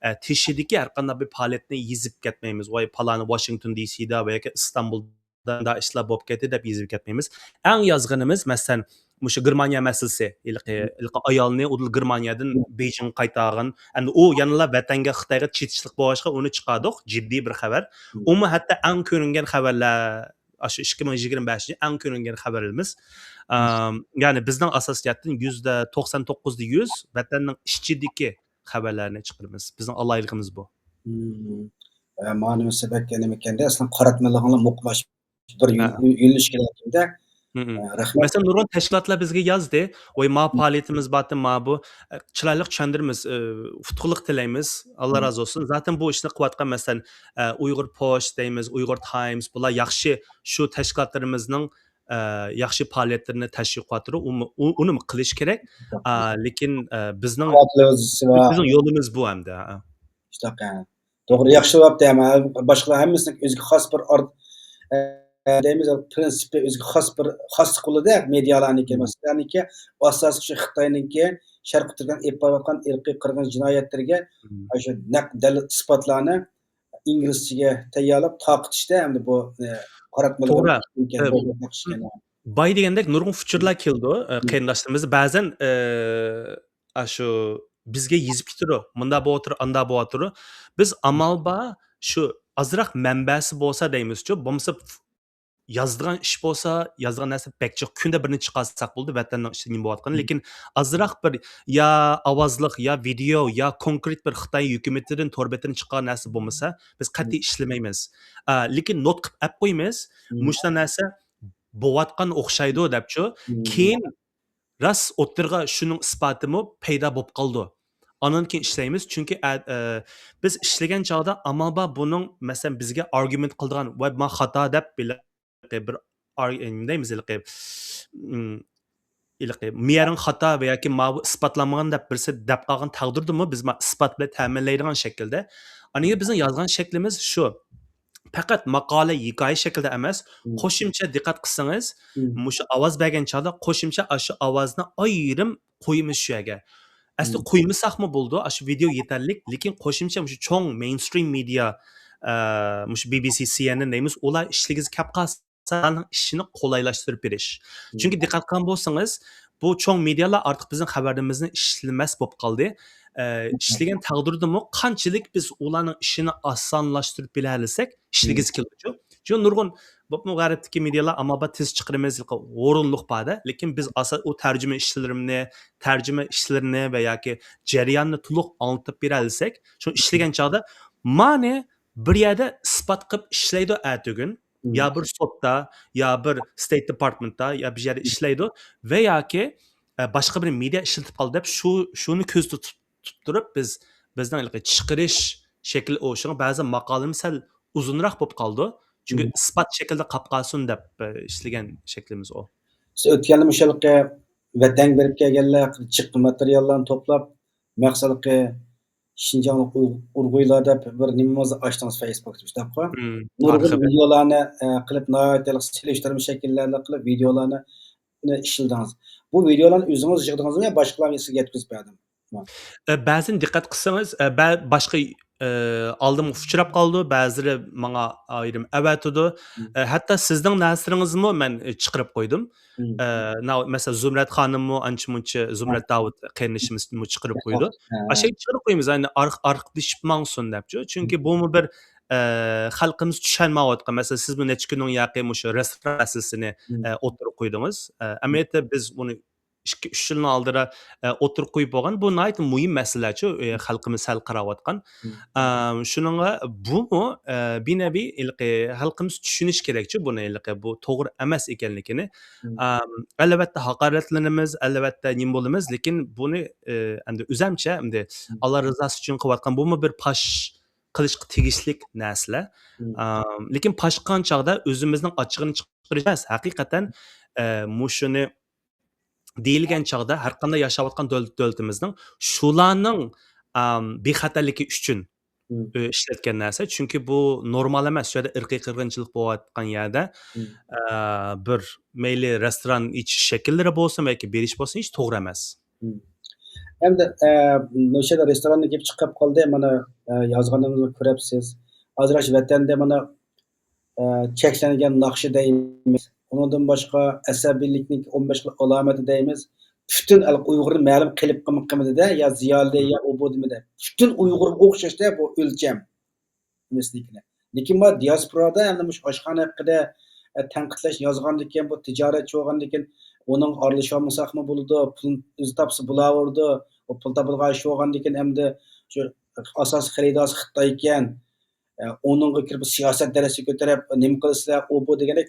ئە، تېشىدىكى ھەر قانداق بىر پائالىيەتنى يېزىپ كەتمەيمىز. ۋاي، پالانى ۋاشىنگتون دى سىدا ۋە ياكى ئىستانبۇلدا مۇنداق ئىشلار بولۇپ كەتتى دەپ يېزىپ كەتمەيمىز. ئەڭ يازغىنىمىز، مەسىلەن، مۇشۇ گېرمانىيە مەسىلىسى، ھېلىقى، ھېلىقى ئايالنى ئۇدۇل گېرمانىيەدىن بېيجىڭغا قايتارغان. ئەمدى ئۇ يەنىلا ۋەتەنگە، خىتايغا چېتىشلىق بولغاچقا ئۇنى چىقاردۇق. جىددىي بىر خەۋەر. ئۇمۇ ھەتتا ئەڭ كۆرۈنگەن خەۋەرلەر، ئاشۇ ئىككى مىڭ يىگىرمە بەشىنچى ئەڭ كۆرۈنگەن خەۋەرلىرىمىز. ئام، يەنى بىزنىڭ ئاساسىي جەھەتتىن يۈزدە توقسان توققۇزدا يۈز ۋەتەننىڭ ئىچىدىكى خەۋەرلەرنى چىقىرىمىز. بىزنىڭ ئالاھىدىلىكىمىز بۇ. ئە، مانا نېمىسى بەك نېمە ئىكەندە، ئەسلىدە قاراتمىلىغىنلا مۇقىم ئاشۇ بىر يۆن-، يۆنىلىش كېرەككەندە. ئە، رەھمەت. مەسىلەن، نۇرغۇن تەشكىلاتلار بىزگە يازدى، ۋاي، ما پائالىيىتىمىز بارتى، ما بۇ، ئە، چىرايلىق چۈشەندۈرىمىز، ئە، ئۇتۇقلۇق تىلەيمىز، ئاللا رازى بولسۇن. زاتەن بۇ ئىشنى قىلىۋاتقان، مەسىلەن، ئە، ئۇيغۇر پوست دەيمىز، ئۇيغۇر تايمز، بۇلار ياخشى، شۇ تەشكىلاتلىرىمىزنىڭ، ئە، ياخشى پائالىيەتلىرىنى تەشۋىق قىلىۋاتىدۇ، ئۇمۇ-، ئۇ-، ئۇنىمۇ قىلىش كېرەك. ئە، لېكىن، ئە، بىزنىڭ، بىزنىڭ يولىمىز بۇ ئەمدى، ئە. شۇنداق، ئە. توغرا، ياخشى بوپتۇ، ئەمما باشقىلار ھەممىسىنىڭ ئۆزىگە خاس بىر ئار-، ئە، دەيمىز، پىرىنسىپى ئۆزىگە خاس بىر خاسلىق بولىدۇ مېدىيالارنىڭكى. مەسىلەن، ئاساسلىقى شۇ خىتاينىڭكى شەرقىي تۈركىستان ئېلىپ بارىۋاتقان ئىرقىي قىرغىنچىلىك جىنايەتلىرىگە شۇ نەق دەلىل ئىسپاتلارنى ئىنگلىزچىگە تەييارلاپ تارقىتىشتا ئەمدى بۇ قاراتمىلىق توغرا. باي دېگەندەك نۇرغۇن ئۇچۇرلار كېلىدۇ، قېرىنداشلىرىمىز بەزەن ئاشۇ بىزگە يېزىپ كېتىدۇ، مۇنداق بولۇۋاتىدۇ، ئانداق بولۇۋاتىدۇ. بىز ئامال بار شۇ ئازراق مەنبەسى بولسا دەيمىزچۇ، بولمىسا يازىدىغان ئىش بولسا، يازىدىغان نەرسە بەك جىق، كۈندە بىرنى چىقارساق بولدى، ۋەتەننىڭ ئىچىدە نېمە بولۇۋاتقىنى. لېكىن ئازراق بىر يا ئاۋازلىق، يا ۋىدېئو، يا كونكرېت بىر خىتاي ھۆكۈمىتىدىن تور بېتىدىن چىققان نەرسە بولمىسا، بىز قەتئىي ئىشلىمەيمىز. ئا، لېكىن نوت قىلىپ ئەپ قويىمىز، مۇشۇنداق نەرسە بولۇۋاتقان ئوخشايدۇ دەپچۇ. كېيىن راست ئوتتۇرىغا شۇنىڭ ئىسپاتىمۇ پەيدا بولۇپ قالىدۇ. ئاندىن كېيىن ئىشلەيمىز. چۈنكى ئە-، ئە، بىز ئىشلىگەن چاغدا ئامال بار بۇنىڭ، مەسىلەن، بىزگە ئارگۇمېنت قىلىدىغان، ۋە ما خاتا دەپ بىر ئار-، نېمە دەيمىز، ھېلىقى، ئىم، ھېلىقى، مېيەرىڭ خاتا ۋە ياكى ماۋۇ ئىسپاتلانمىغان دەپ بىرسى دەپ قالغان تەقدىردىمۇ، بىز ما ئىسپات بىلەن تەمىنلەيدىغان شەكىلدە. ئاندىن كېيىن بىزنىڭ يازغان شەكلىمىز شۇ. پەقەت ماقالە، ھېكايە شەكلىدە ئەمەس، قوشۇمچە دىققەت قىلسىڭىز، مۇشۇ ئاۋاز بەرگەن چاغدا قوشۇمچە ئاشۇ ئاۋازنى ئايرىم قويىمىز شۇ يەرگە. ئەسلى قويمىساقمۇ بولىدۇ، ئاشۇ ۋىدېئو يېتەرلىك، لېكىن قوشۇمچە مۇشۇ چوڭ مەينسترىم مېدىيا، ئە، مۇشۇ بى بى سى، سى ئېن ئېن دەيمىز، ئۇلار ئىشلىگۈسى كەپ قالسا، ئۇلارنىڭ ئىشىنى قولايلاشتۇرۇپ بېرىش. چۈنكى دىققەت قىلغان بولسىڭىز، بۇ چوڭ مېدىيالار ئارتۇق بىزنىڭ خەۋەرلىرىمىزنى ئىشلىمەس بولۇپ قالدى. ئە، ئىشلىگەن تەقدىردىمۇ قانچىلىك بىز ئۇلارنىڭ ئىشىنى ئاسانلاشتۇرۇپ بېرەلىسەك، ئىشلىگۈسى كېلىدۇچۇ. چۈنكى نۇرغۇن بولۇپمۇ غەربتىكى مېدىيالار، ئامما بار تېز چىقىرىمىز، ھېلىقى ھۇرۇنلۇق بار-دە. لېكىن بىز ئاسا-، ئۇ تەرجىمە ئىشلىرىنى، تەرجىمە ئىشلىرىنى ۋە ياكى جەرياننى تولۇق ئاڭلىتىپ بېرەلىسەك، شۇ ئىشلىگەن چاغدا مانى بىر يەردە ئىسپات قىلىپ ئىشلەيدۇ ئەتىگۈن. يا بىر سوتتا، يا بىر ستېيت دېپارتمېنتتا، يا بىر يەردە ئىشلەيدۇ ۋە ياكى، ئە، باشقا بىر مېدىيا ئىشلىتىپ قالدى دەپ شۇ، شۇنى كۆزدە تۇت-، تۇتۇپ تۇرۇپ بىز، بىزنىڭ ھېلىقى چىقىرىش شەكلى ئۇ. شۇڭا بەزى ماقالىمىز سەل ئۇزۇنراق بولۇپ قالىدۇ. چۈنكى ئىسپات شەكلىدە قاپ قالسۇن دەپ، ئە، ئىشلىگەن شەكلىمىز ئۇ. سىز ئۆتكەندە مۇشۇ ھېلىقى ۋەتەنگە بېرىپ كەلگەنلەر ھەققىدە جىق ماتېرىياللارنى توپلاپ، مەقسەتلىكى شىنجاڭلىق ئۇي-، ئۇيغۇرلار دەپ بىر نېمىمىزنى ئاچتىڭىز فېيسبۇكتا، شۇنداققۇ؟ نۇرغۇن ۋىدېئولارنى، ئە، قىلىپ، ناھايىتى سېلىشتۇرما شەكىللەردە قىلىپ ۋىدېئولارنى ئىشلىدىڭىز. بۇ ۋىدېئولارنى ئۆزىڭىز يىغدىڭىزمۇ يا باشقىلارغا سىزگە يەتكۈزۈپ بەردىمۇ؟ ئە، بەزىدە دىققەت قىلسىڭىز، ئە، بە-، باشقا، ئە، ئالدىمغا ئۇچراپ قالىدۇ، بەزىلىرى ماڭا ئايرىم ئەۋەتىدۇ. ئە، ھەتتا سىزنىڭ نەرسىلىرىڭىزمۇ مەن، ئە، چىقىرىپ قويدۇم. ئە، مەسىلەن، زۇمرەت خانىممۇ ئانچە-مۇنچە، زۇمرەت داۋۇت قېرىندىشىمىزمۇ چىقىرىپ قويىدۇ. ئاشۇ چىقىرىپ قويىمىز، ئارقىدىشىپ ماڭسۇن دەپچۇ. چۈنكى بۇمۇ بىر، ئە، خەلقىمىز چۈشەنمەيۋاتقان. مەسىلەن، سىزمۇ نەچچە كۈننىڭ ياقى مۇشۇ رېستوران مەسىلىسىنى، ئە، ئوتتۇرىغا قويدىڭىز. ئە، ئەمەلىيەتتە بىز ئۇنى ئىككى، ئۈچ يىلنىڭ ئالدىدا، ئە، ئوتتۇرىغا قويۇپ بولغان. بۇ ناھايىتى مۇھىم مەسىلەچۇ، ئە، خەلقىمىز ھەل قىلاۋاتقان. ئام، شۇنىڭغا بۇمۇ، ئە، بىر نەۋى ھېلىقى خەلقىمىز چۈشىنىشى كېرەكچۇ بۇنى، ھېلىقى بۇ توغرا ئەمەس ئىكەنلىكىنى. ئام، ئەلۋەتتە ھاقارەتلىنىمىز، ئەلۋەتتە نېمە بولىمىز، لېكىن بۇنى، ئە، ئەمدى ئۆزەمچە، ئەمدى ئاللا رىزاسى ئۈچۈن قىلىۋاتقان بۇمۇ بىر پاش قىلىشقا تېگىشلىك نەرسىلەر. ئام، لېكىن پاش قىلغان چاغدا ئۆزىمىزنىڭ ئاچچىقىنى چىقىرىش ئەمەس، ھەقىقەتەن، ئە، مۇشۇنى دېيىلگەن چاغدا ھەر قانداق ياشاۋاتقان دۆل-، دۆلىتىمىزنىڭ شۇلارنىڭ، ئام، بىخەتەرلىكى ئۈچۈن، ئۆ، ئىشلەتكەن نەرسە. چۈنكى بۇ نورمال ئەمەس. شۇ يەردە ئىرقىي قىرغىنچىلىق بولۇۋاتقان يەردە، ئە، بىر مەيلى رېستوران ئېچىش شەكىللىرى بولسۇن ياكى بېرىش بولسۇن، ھېچ توغرا ئەمەس. ئەمدى، ئە، نوشەدە رېستوراننىڭ گېپى چىقىپ قالدى. مانا، ئە، يازغىنىڭىزنى كۆرەپسىز. ھازىر ئاشۇ ۋەتەندە مانا ئە، چەكلەنگەن ناخشا دەيمىز. ئۇنىڭدىن باشقا ئەسەبىيلىكنىڭ ئون بەش خىل ئالامىتى دەيمىز. پۈتۈن ئۇيغۇرنى مەلۇم قىلىپ قىمىقىمىدى-دە، يا زىيالىي، يا ئۇ بۇ دېمىدى. پۈتۈن ئۇيغۇرغا ئوخشاشتە بۇ ئۆلچەم. لېكىن بۇ دىياسپورادا ئەمدى مۇشۇ ئاشخانا ھەققىدە، ئە، تەنقىدلەش يازغاندىكىن، بۇ تىجارەتچى بولغاندىكىن، ئۇنىڭغا ئارىلىشالمىساقمۇ بولىدۇ، پۇل ئۆزى تاپسا بولاۋېرىدۇ، ئۇ پۇل تاپىدىغان ئىش بولغاندىكىن، ئەمدى شۇ ئاساسىي خېرىدارى خىتاي ئىكەن. ئە، ئۇنىڭغا كىرىپ سىياسەت دەرسى كۆتۈرۈپ، نېمە قىلىسىلەر، ئۇ بۇ دېگەندەك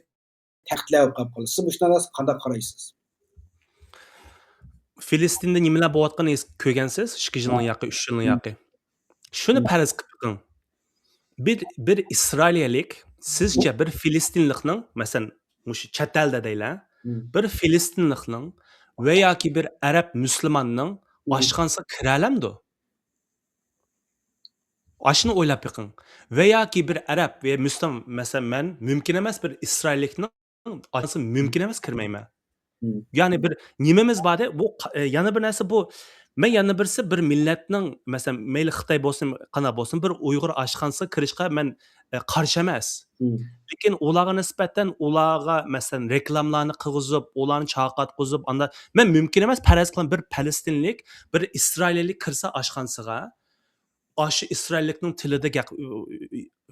تەنقىدلەر بولۇپ قالىدۇ. سىز مۇشۇنىڭغا قانداق قارايسىز؟ فىلىستىندا نېمىلەر بولۇۋاتقىنىنى كۆرگەنسىز؟ ئىككى يىلنىڭ ياقى، ئۈچ يىلنىڭ ياقى. شۇنى پەرەز قىلىپ بېقىڭ. بىر، بىر ئىسرائىلىيەلىك سىزچە بىر فىلىستىنلىقنىڭ، مەسىلەن، مۇشۇ چەت ئەلدە دەيلى، بىر فىلىستىنلىقنىڭ ۋە ياكى بىر ئەرەب مۇسۇلماننىڭ ئاشخانىسىغا كىرەلەمدۇ؟ ئاشۇنى ئويلاپ بېقىڭ. ۋە ياكى بىر ئەرەب ۋە مۇسلىم، مەسىلەن، مەن مۇمكىن ئەمەس بىر ئىسرائىللىكنىڭ ئاشخانىسىغا مۇمكىن ئەمەس كىرمەيمەن. يەنى بىر نېمىمىز بار-دە، بۇ قا-، ئە، يەنە بىر نەرسە بۇ، مەن يەنە بىرسى بىر مىللەتنىڭ، مەسىلەن، مەيلى خىتاي بولسۇن، قانداق بولسۇن، بىر ئۇيغۇر ئاشخانىسىغا كىرىشقا مەن، ئە، قارشى ئەمەس. لېكىن ئۇلارغا نىسبەتەن ئۇلارغا، مەسىلەن، رېكلامىلارنى قىلغۇزۇپ، ئۇلارنى چاقىرتقۇزۇپ، ئاندا مەن مۇمكىن ئەمەس، پەرەز قىلىڭ، بىر پەلەستىنلىك، بىر ئىسرائىلىيلىك كىرسە ئاشخانىسىغا، ئاشۇ ئىسرائىللىكنىڭ تىلىدا گەپ،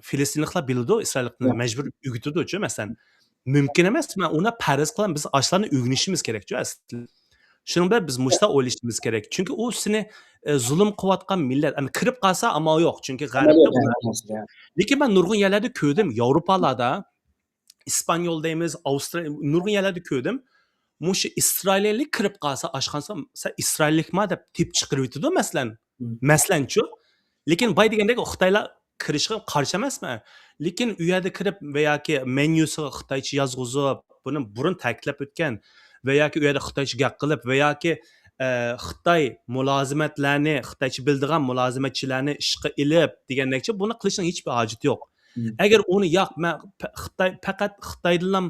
فىلىستىنلىقلار بىلىدۇ، ئىسرائىللىقنى مەجبۇر ئۆگىتىدۇچۇ، مەسىلەن. مۇمكىن ئەمەس، مەن ئۇنى پەرەز قىلىمەن، بىز ئاشۇلارنى ئۆگىنىشىمىز كېرەكچۇ ئەسلى. شۇنىڭ بىلەن بىز مۇشۇنداق ئويلىشىمىز كېرەك. چۈنكى ئۇ سېنى، ئە، زۇلۇم قىلىۋاتقان مىللەت. ئەمما كىرىپ قالسا ئامال يوق، چۈنكى غەربتە ئۇلار. لېكىن مەن نۇرغۇن يەرلەردە كۆردۈم، ياۋروپالاردا، ئىسپانيول دەيمىز، ئاۋسترالىيە، نۇرغۇن يەرلەردە كۆردۈم. مۇشۇ ئىسرائىلىيەلىك كىرىپ قالسا ئاشخانىسىغا، «سەن ئىسرائىللىكما؟» دەپ تېپىپ چىقىرىۋېتىدۇ، مەسىلەن. مەسىلەنچۇ. لېكىن باي دېگەندەك خىتايلار كىرىشىگە قارشى ئەمەسمەن. لېكىن ئۇ يەردە كىرىپ ۋە ياكى مېنيۇسىغا خىتايچە يازغۇزۇپ، بۇنى بۇرۇن تەكىتلەپ ئۆتكەن ۋە ياكى ئۇ يەردە خىتايچە گەپ قىلىپ ۋە ياكى، ئە، خىتاي مۇلازىمەتلەرنى، خىتايچە بىلىدىغان مۇلازىمەتچىلەرنى ئىشقا ئېلىپ دېگەندەكچە بۇنى قىلىشنىڭ ھېچبىر ھاجىتى يوق. ئەگەر ئۇنى ياق، مەن پە-، خىتاي، پەقەت خىتايدىنلا،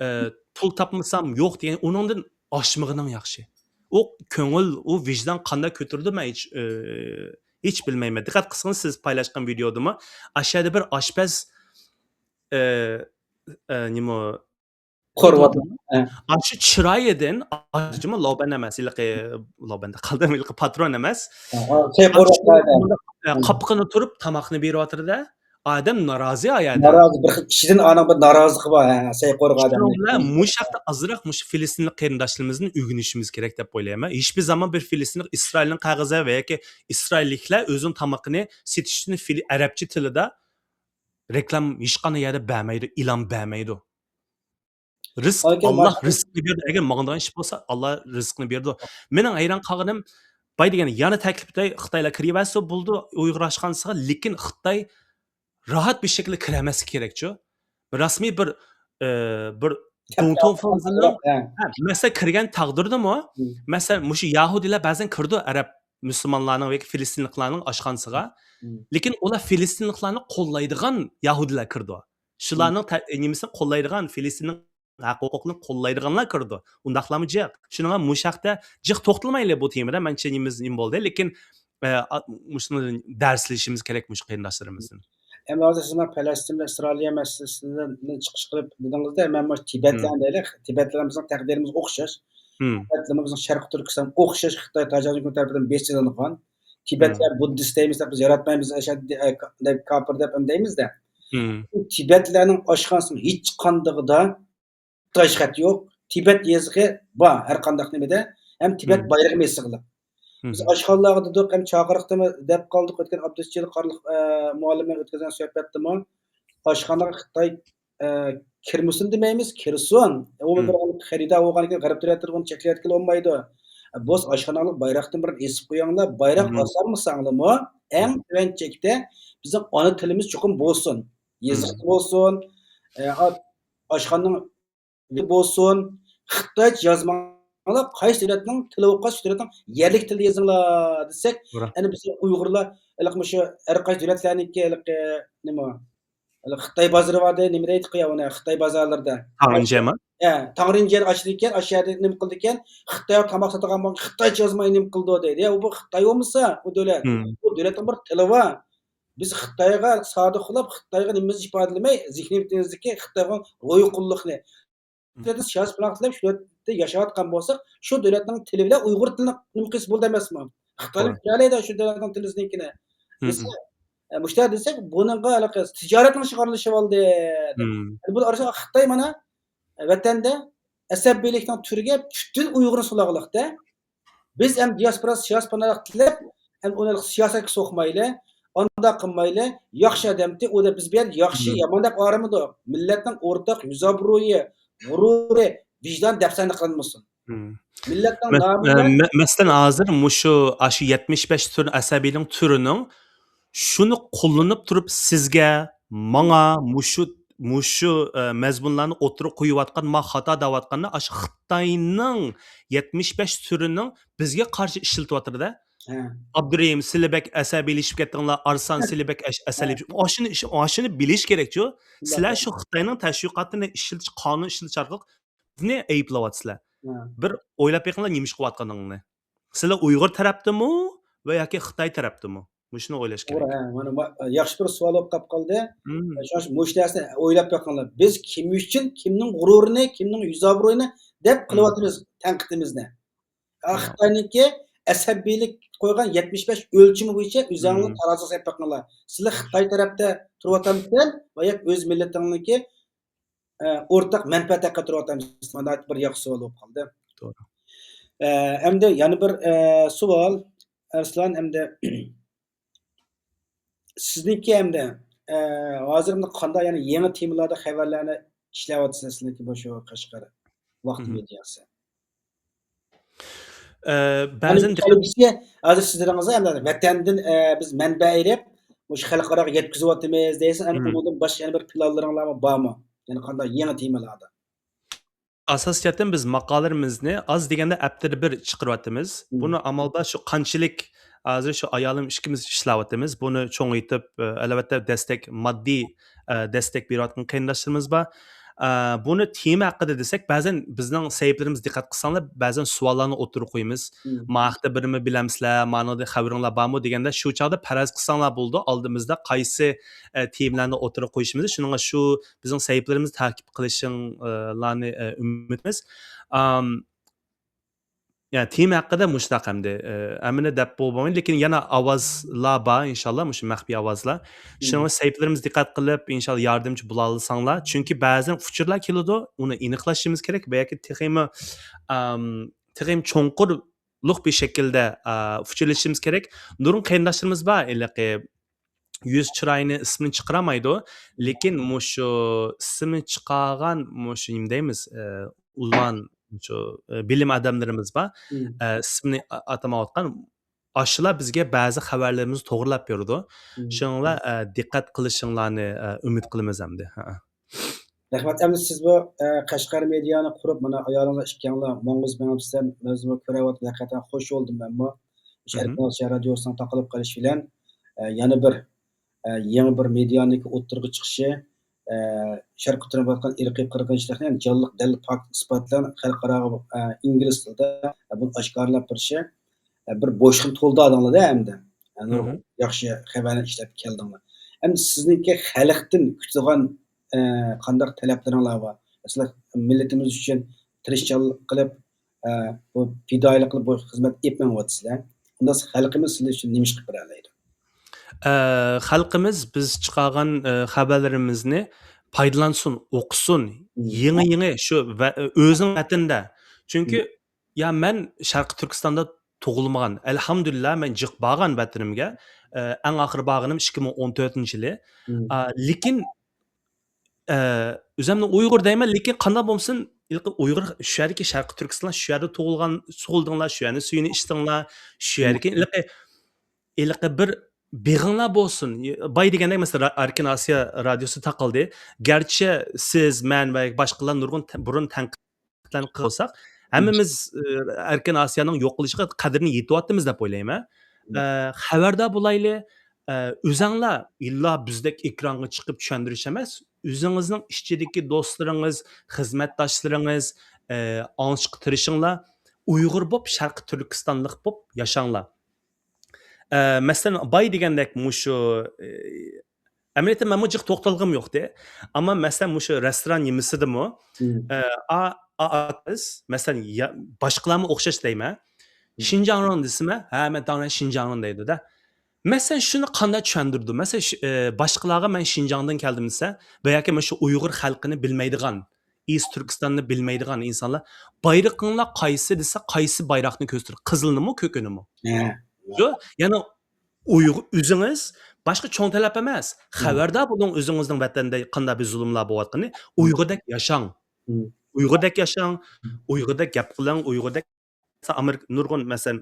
ئە، پۇل تاپمىسام يوق دېگەن، ئۇنىڭدىن ئاشمىغىنىڭ ياخشى. ئۇ كۆڭۈل، ئۇ ۋىجدان قانداق كۆتۈرىدۇ، مەن ھېچ، ئى، ھېچ بىلمەيمەن. دىققەت قىلسىڭىز، سىز پايلاشقان ۋىدېيودىمۇ ئاشۇ يەردە بىر ئاشپەز، ئى، ئى، نېمە، قورۇۋاتىدۇ. ئاشۇ چىرايىدىن، ئاشۇ لوبەن ئەمەس، ھېلىقى، لوبەندە قالدىم، ھېلىقى پاترون ئەمەس. ئاشۇ قاپىقىنى تۇرۇپ تاماقنى بېرىۋاتىدۇ-دە. ئادەم نارازى ئايەدە. نارازى، بىر خىل كىشىدىن ئانىڭ بىر نارازىلىقى بار، ھە، سەي قورۇق ئادەمنىڭ. شۇنىڭ بىلەن مۇشۇ ھەقتە ئازراق مۇشۇ فىلىستىنلىق قېرىنداشلىرىمىزدىن ئۆگىنىشىمىز كېرەك دەپ ئويلايمەن. ھېچبىر زامان بىر فىلىستىنلىق ئىسرائىلنىڭ قەغىزى ۋە ياكى ئىسرائىللىكلار ئۆزىنىڭ تامىقىنى سېتىش ئۈچۈن فىلى-، ئەرەبچە تىلىدا رېكلام ھېچقانداق يەردە بەرمەيدۇ، ئېلان بەرمەيدۇ. رىزىق، ئاكا، ئاللا رىزىقنى بېرىدۇ. ئەگەر ماڭىدىغان ئىش بولسا، ئاللا رىزىقنى بېرىدۇ. مېنىڭ ھەيران قالغىنىم، باي دېگەن يەنە تەكلىپ ئېتەي، خىتايلار كىرىۋەرسە بولىدۇ ئۇيغۇر ئاشخانىسىغا، لېكىن خىتاي راھەت بىر شەكىلدە كىرەلمەسلىكى كېرەكچۇ. رەسمىي بىر، ئى، بىر دۇڭتۇڭ فېڭزىنىڭ، ھە، مەسىلەن، كىرگەن تەقدىردىمۇ، مەسىلەن، مۇشۇ يەھۇدىيلار بەزەن كىرىدۇ ئەرەب مۇسۇلمانلارنىڭ ۋە فىلىستىنلىقلارنىڭ ئاشخانىسىغا. لېكىن ئۇلار فىلىستىنلىقلارنى قوللايدىغان يەھۇدىيلار كىرىدۇ. شۇلارنىڭ تە-، نېمىسىنى قوللايدىغان، فىلىستىننىڭ ھەق ھوقۇقلىرىنى قوللايدىغانلار كىرىدۇ. ئۇنداقلارمۇ جىق. شۇنىڭغا مۇشۇ ھەقتە جىق توختالمايلى بۇ تېمىدا. مەنچە نېمىمىز نېمە بولدى. لېكىن، ئە، ئا-، مۇشۇنى دەرسلىشىمىز كېرەك مۇشۇ قېرىنداشلىرىمىزدىن. ئەمما ھازىر سىز مانا پەلەستىن بىلەن ئىسرائىلىيە مەسىلىسىدىن چىقىش قىلىپ دېدىڭىزدە، مەن مۇشۇ تىبەتلەرنى دەيلى، تىبەتلەر بىزنىڭ تەقدىرىمىز ئوخشاش. تىبەتلەرمۇ بىزنىڭ شەرقىي تۈركىستان ئوخشاش خىتاي تاجاۋۇزچىلىرى تەرىپىدىن بېسىلىنغان. تىبەتلەر بۇددىست دەيمىز، بىز ياراتمايمىز، ئەشەددىي، ئە، كا-، دەپ، كاپىر دەپ ھەم دەيمىزدە. تىبەتلەرنىڭ ئاشخانىسىنىڭ ھېچقاندىقىدا خىتايچە خەت يوق. تىبەت يېزىقى بار ھەر قانداق نېمىدە. ھەم تىبەت بايرىقىمۇ ئېسىقلىق. بىز ئاشخانىلارغا دېدۇق، ھەم چاقىرىقتىمۇ دەپ قالدۇق. ئۆتكەن ئابدۇسجېلىل قارلىق، ئە، مۇئەللىم بىلەن ئۆتكۈزگەن سۆھبەتتىمۇ ئاشخانىغا خىتاي، ئە، كىرمىسۇن دېمەيمىز، كىرسۇن. ئۇ بىر خېرىدار بولغاندىن كېيىن غەرب دۆلەتلىرى ئۇنى چەكلەۋەتكىلى بولمايدۇ. بولسا ئاشخانىغا بايراقتىن بىر ئېسىپ قويۇڭلار. بايراق ئاسالمىساڭلىمۇ، ئەڭ تۆۋەن چەكتە بىزنىڭ ئانا تىلىمىز چوقۇم بولسۇن. يېزىقتا بولسۇن، ئە، ئا-، ئاشخانىنىڭ بولسۇن، خىتايچە يازماڭلار، قايسى دۆلەتنىڭ تىلى بولغان شۇ دۆلەتنىڭ يەرلىك تىلىدا يېزىڭلار دېسەك، ئەنە بىز ئۇيغۇرلار ھېلىقى مۇشۇ ھەر قايسى دۆلەتلەرنىڭكى ھېلىقى نېمە، ھېلىقى خىتاي بازىرى بار دەي، نېمە دەيدىغۇ يا ئۇنى، خىتاي بازارلىرىدا. تاڭرىنجيەما؟ ھە، تاڭرىنجيەنى ئاچىدىكەن، ئاشۇ يەردە نېمە قىلىدىكەن، خىتايغا تاماق ساتىدىغان بولغان خىتايچە يازماي نېمە قىلىدۇ دەيدۇ. يا، ئۇ بۇ خىتاي بولمىسا، ئۇ دۆلەت. ئۇ دۆلەتنىڭ بىر تىلى بار. بىز خىتايغا سادىق بولۇپ، خىتايغا نېمىمىزنى ئىپادىلىمەي، زېھنىيىتىمىزدىكى خىتايغا رويخۇنلۇقنى، سىياسىي پاناھ تىلەپ شۇ دۆلەتتە ياشاۋاتقان بولساق، شۇ دۆلەتنىڭ تىلى بىلەن ئۇيغۇر تىلىنى نېمە قىلسا بولىدۇ ئەمەسمۇ؟ خىتايلار كۆرەلەيدۇ شۇ دۆلەتنىڭ تىلىنىڭكىنى. دېسە، ئە، مۇشۇنداق دېسەك، بۇنىڭغا ھېلىقى تىجارەتنىڭ ئىشىغا ئارىلىشىۋالدى دەپ. يەنى بۇ ئارىسىدا خىتاي مانا، ئە، ۋەتەندە ئەسەبىيلىكنىڭ تۈۋىگە پۈتۈن ئۇيغۇرنى سولاغلىقتا. بىز ھەم دىياسپورا سىياسىي پاناھلىق تىلەپ، ھەم ئۇنى سىياسەتكە سوقمايلى، ئانداق قىلمايلى، ياخشى ئادەمتى، ئۇ دەپ بىز بۇ يەردە ياخشى، يامان دەپ ئايرىمىدۇق. مىللەتنىڭ ئورتاق يۈز ئابرۇيى، غۇرۇرى، ۋىجدان دەپسەندە قىلىنمىسۇن. مىللەتنىڭ مەس-، نامى ئە، بىلەن مە-، مەسىلەن، ھازىر مۇشۇ، ئاشۇ يەتمىش بەش تۈر ئەسەبىينىڭ تۈرىنىڭ شۇنى قوللىنىپ تۇرۇپ سىزگە، ماڭا مۇشۇ، مۇشۇ، ئە، مەزمۇنلارنى ئوتتۇرىغا قويۇۋاتقان، ما خاتا دەۋاتقاننى ئاشۇ خىتاينىڭ يەتمىش بەش تۈرىنىڭ بىزگە قارشى ئىشلىتىۋاتىدۇ-دە. ئابدۇرېھىم، سىلە بەك ئەسەبىيلىشىپ كەتتىڭلار، ئارسلان، سىلە بەك ئەش-، ئەسەبىيلىشىپ، ئاشۇنى، ئاشۇنى بىلىش كېرەكچۇ. سىلەر شۇ خىتاينىڭ تەشۋىقاتىنى ئىشلىتىش، قانۇن ئىشلىتىش ئارقىلىق بىزنى ئەيىبلەۋاتىسىلەر. بىر ئويلاپ بېقىڭلار نېمە ئىش قىلىۋاتقانلىقىنى. سىلەر ئۇيغۇر تەرەپتىمۇ ۋە ياكى خىتاي تەرەپتىمۇ؟ مۇشۇنى ئويلاش توغرا، كېرەك. ھە، مانا ما-، ياخشى بىر سوئال بولۇپ قاپ قالدى. مم. شۇڭا مۇشۇ نەرسىنى ئويلاپ بېقىڭلار. بىز كىم ئۈچۈن، كىمنىڭ غۇرۇرىنى، كىمنىڭ يۈز ئابرۇيىنى دەپ مم. قىلىۋاتىمىز تەنقىدىمىزنى. ھە. خىتاينىڭكى ئەسەبىيلىك قويغان يەتمىش بەش ئۆلچىمى بويىچە ئۆزۈڭلار مم. تارازىغا سېلىپ بېقىڭلار. سىلەر خىتاي تەرەپتە تۇرۇۋاتامسىلەر ۋە ياكى ئۆز مىللىتىڭنىڭكى، ئە، ئورتاق مەنپەئەت ھەققىدە تۇرۇۋاتامسىلەر؟ مانا بىر ياخشى سوئال بولۇپ قالدى. توغرا. ئە، ئەمدى يەنە بىر، ئە، سوئال، ئەرسلان، ئەمدى سىزنىڭكى ئەمدى، ئە، ھازىر مۇنداق قانداق يەنە يېڭى تېمىلاردا خەۋەرلەرنى ئىشلەۋاتىسىلەر سىزنىڭكى مۇشۇ قەشقەر ۋاقىت مم. مېدىياسى؟ ئە، يەنى بەزەن دىققەت بىزگە ھازىر سىزلىرىڭىزغا ئەمدى ۋەتەندىن، ئە، بىز مەنبە ئېلىپ، مۇشۇ خەلقئاراغا يەتكۈزۈۋاتىمىز دەيسىز، ئەنە مم. ئۇنىڭدىن باشقا يەنە بىر پىلانلىرىڭلارمۇ بارمۇ؟ يەنى قانداق يېڭى تېمىلاردا؟ ئاساسىي جەھەتتىن بىز ماقالىلىرىمىزنى ئاز دېگەندە ھەپتىدە بىر چىقىرىۋاتىمىز. مم. بۇنى ئامال بار شۇ قانچىلىك، ھازىر شۇ ئايالىم ئىككىمىز ئىشلەۋاتىمىز. بۇنى چوڭىيتىپ، ئە، ئەلۋەتتە دەستەك، ماددىي، ئە، دەستەك بېرىۋاتقان قېرىنداشلىرىمىز بار. ئە، بۇنى تېما ھەققىدە دېسەك، بەزەن بىزنىڭ سەھىپىلىرىمىزگە دىققەت قىلساڭلار، بەزەن سوئاللارنى ئوتتۇرىغا قويىمىز. مم. ما ھەقتە بىرنېمە بىلەمسىلەر، مانىڭدا خەۋىرىڭلار بارمۇ دېگەندە، شۇ چاغدا پەرەز قىلساڭلار بولىدۇ، ئالدىمىزدا قايسى، ئە، تېمىلارنى ئوتتۇرىغا قويۇشىمىز. شۇنىڭغا شۇ بىزنىڭ سەھىپىلىرىمىزنى تاقىپ قىلىشىڭلارنى، ئە، ئۈمىد قىلىمىز. ئام، يا، تېما ھەققىدە مۇشۇنداق ئەمدى، ئە، ھەممىنى دەپ بولمايمەن، لېكىن يەنە ئاۋازلار بار، ئىنشاللا، مۇشۇ مەخپىي ئاۋازلار. مم. شۇنىڭغا سەھىپىلىرىمىزگە دىققەت قىلىپ، ئىنشاللا ياردەمچى بولالىساڭلار. چۈنكى بەزەن ئۇچۇرلار كېلىدۇ، ئۇنى ئېنىقلىشىمىز كېرەك، بەلكى تېخىمۇ، ئام، تېخىمۇ چوڭقۇرلۇق بىر شەكىلدە، ئا، ئۇچۇرلىشىمىز كېرەك. نۇرغۇن قېرىنداشلىرىمىز بار، ھېلىقى يۈز چىرايىنى، ئىسمىنى چىقىرالمايدۇ. لېكىن مۇشۇ ئىسمىنى چىقارغان، مۇشۇ نېمە دەيمىز، ئە، ئۇلان، مۇشۇ، ئە، بىلىم ئادەملىرىمىز بار. مم. ئە، ئىسمىنى ئا-، ئاتىمايۋاتقان. ئاشۇلار بىزگە بەزى خەۋەرلىرىمىزنى توغرىلاپ بېرىدۇ. مم. شۇنىڭ بىلەن، ئە، دىققەت قىلىشىڭلارنى، ئە، ئۈمىد قىلىمىز ئەمدى. ھە. رەھمەت. ئەمدى سىز بۇ، ئە، قەشقەر مېدىيانى قۇرۇپ، مانا ئايالىڭلار ئىككىڭلار ماڭغۇز مېڭىپسەن، مەن كۆرۈۋاتىمەن، ھەقىقەتەن خوش بولدۇم مەنمۇ. مۇشۇ مم. ئەركىن ئاسىيا رادىيوسىنىڭ تارقىلىپ قېلىشى بىلەن، ئە، يەنە بىر، ئە، يېڭى بىر مېدىيانىڭكى ئوتتۇرىغا چىقىشى، ئە، شەرقىي تۈركىستاندا بولۇۋاتقان ئىرقىي قىرغىنچىلىقنى جانلىق دەلىل پاكىت ئىسپات بىلەن خەلقئاراغا، ئە، ئىنگلىز تىلىدا، ئە، بۇنى ئاشكارىلاپ بېرىشى، ئە، بىر بوشلۇقنى تولدۇردۇڭلار-دە ئەمدى. ئە، نۇرغۇن مم. ياخشى خەۋەرنى ئىشلەپ كەلدىڭلار. ئەمدى سىزنىڭكى خەلقتىن كۈتىدىغان، ئە، قانداق تەلەپلىرىڭلار بار؟ مەسىلەن، مىللىتىمىز ئۈچۈن تىرىشچانلىق قىلىپ، ئە، بۇ پىدائىيلىق قىلىپ بۇ خىزمەت ئېلىپ مېڭىۋاتىسىلەر. ئۇنداق خەلقىمىز سىلەر ئۈچۈن نېمە ئىش قىلىپ بېرەلەيدۇ؟ ئە، خەلقىمىز بىز چىقارغان، ئە، خەۋەرلىرىمىزنى پايدىلانسۇن، ئوقۇسۇن. مم. يېڭى-يېڭى شۇ ۋە-، ئۆزىنىڭ ۋەتىنىدە. چۈنكى، مم. يا، مەن شەرقىي تۈركىستاندا تۇغۇلمىغان. ئەلھەمدۇلىللا، مەن جىق بارغان ۋەتىنىمگە. ئە، ئەڭ ئاخىرى بارغىنىم ئىككى مىڭ ئون تۆتىنچى يىلى. مم. ئا، لېكىن ئە، ئۆزۈمنى ئۇيغۇر دەيمەن، لېكىن قانداق بولمىسۇن، ھېلىقى ئۇيغۇر، شۇ يەردىكى شەرقىي تۈركىستان، شۇ يەردە تۇغۇلغان، تۇغۇلدۇڭلار، شۇ يەرنىڭ سۈيىنى ئىچتىڭلار، شۇ مم. يەردىكى ھېلىقى، ھېلىقى بىر بېغىڭلار بولسۇن. باي دېگەندەك، مەسىلەن، را-، ئەركىن ئاسىيا رادىيوسى تاقالدى. گەرچە سىز، مەن ۋە باشقىلار نۇرغۇن تە-، بۇرۇن تەنقىد قىلساق، مم. ھەممىمىز، ئە، ئەركىن ئاسىيانىڭ يوقىلىشىغا قەدرىنى يېتىۋاتىمىز دەپ ئويلايمەن. مم. ئە، خەۋەردار بولايلى. ئە، ئۆزەڭلار ئىللا بىزدەك ئېكرانغا چىقىپ چۈشەندۈرۈش ئەمەس، ئۆزىڭىزنىڭ ئىچىدىكى دوستلىرىڭىز، خىزمەتداشلىرىڭىز، ئە، ئاڭلىشىشقا تىرىشىڭلار. ئۇيغۇر بوپ، شەرقىي تۈركىستانلىق بوپ ياشاڭلار. ئە، مەسىلەن، باي دېگەندەك مۇشۇ، ئە، ئەمەلىيەتتە مەنمۇ جىق توختالغۇم يوقتى. ئەمما مەسىلەن، مۇشۇ رېستوران نېمىسىدىمۇ، مم. ئە، ئا-، ئا-، ئاكىمىز، مەسىلەن، يا-، باشقىلارمۇ ئوخشاش دەيمەن. مم. شىنجاڭرىڭ دېسىمە، ھە، مەن تاڭرى شىنجاڭرىڭ دەيدۇ-دە. مەسىلەن، شۇنى قانداق چۈشەندۈرىدۇ؟ مەسىلەن، شۇ، ئە، باشقىلارغا مەن شىنجاڭدىن كەلدىم دېسە، ۋە ياكى مانا شۇ ئۇيغۇر خەلقىنى بىلمەيدىغان، ئىس تۈركىستاننى بىلمەيدىغان ئىنسانلار، بايرىقىڭلار قايسى دېسە، قايسى بايراقنى كۆرسىتىدۇ؟ قىزىلنىمۇ، كۆكىنىمۇ؟ ھە. شۇ، يەنى ئۇيغۇر، ئۆزىڭىز، باشقا چوڭ تەلەپ ئەمەس. مم. خەۋەردار بولۇڭ ئۆزىڭىزنىڭ ۋەتەندە قانداق بىر زۇلۇملار بولۇۋاتقىنى. مم. ئۇيغۇردەك ياشاڭ. مم. ئۇيغۇردەك ياشاڭ، مم. ئۇيغۇردەك گەپ قىلىڭ، ئۇيغۇردەك ئامېرىكا نۇرغۇن، مەسىلەن،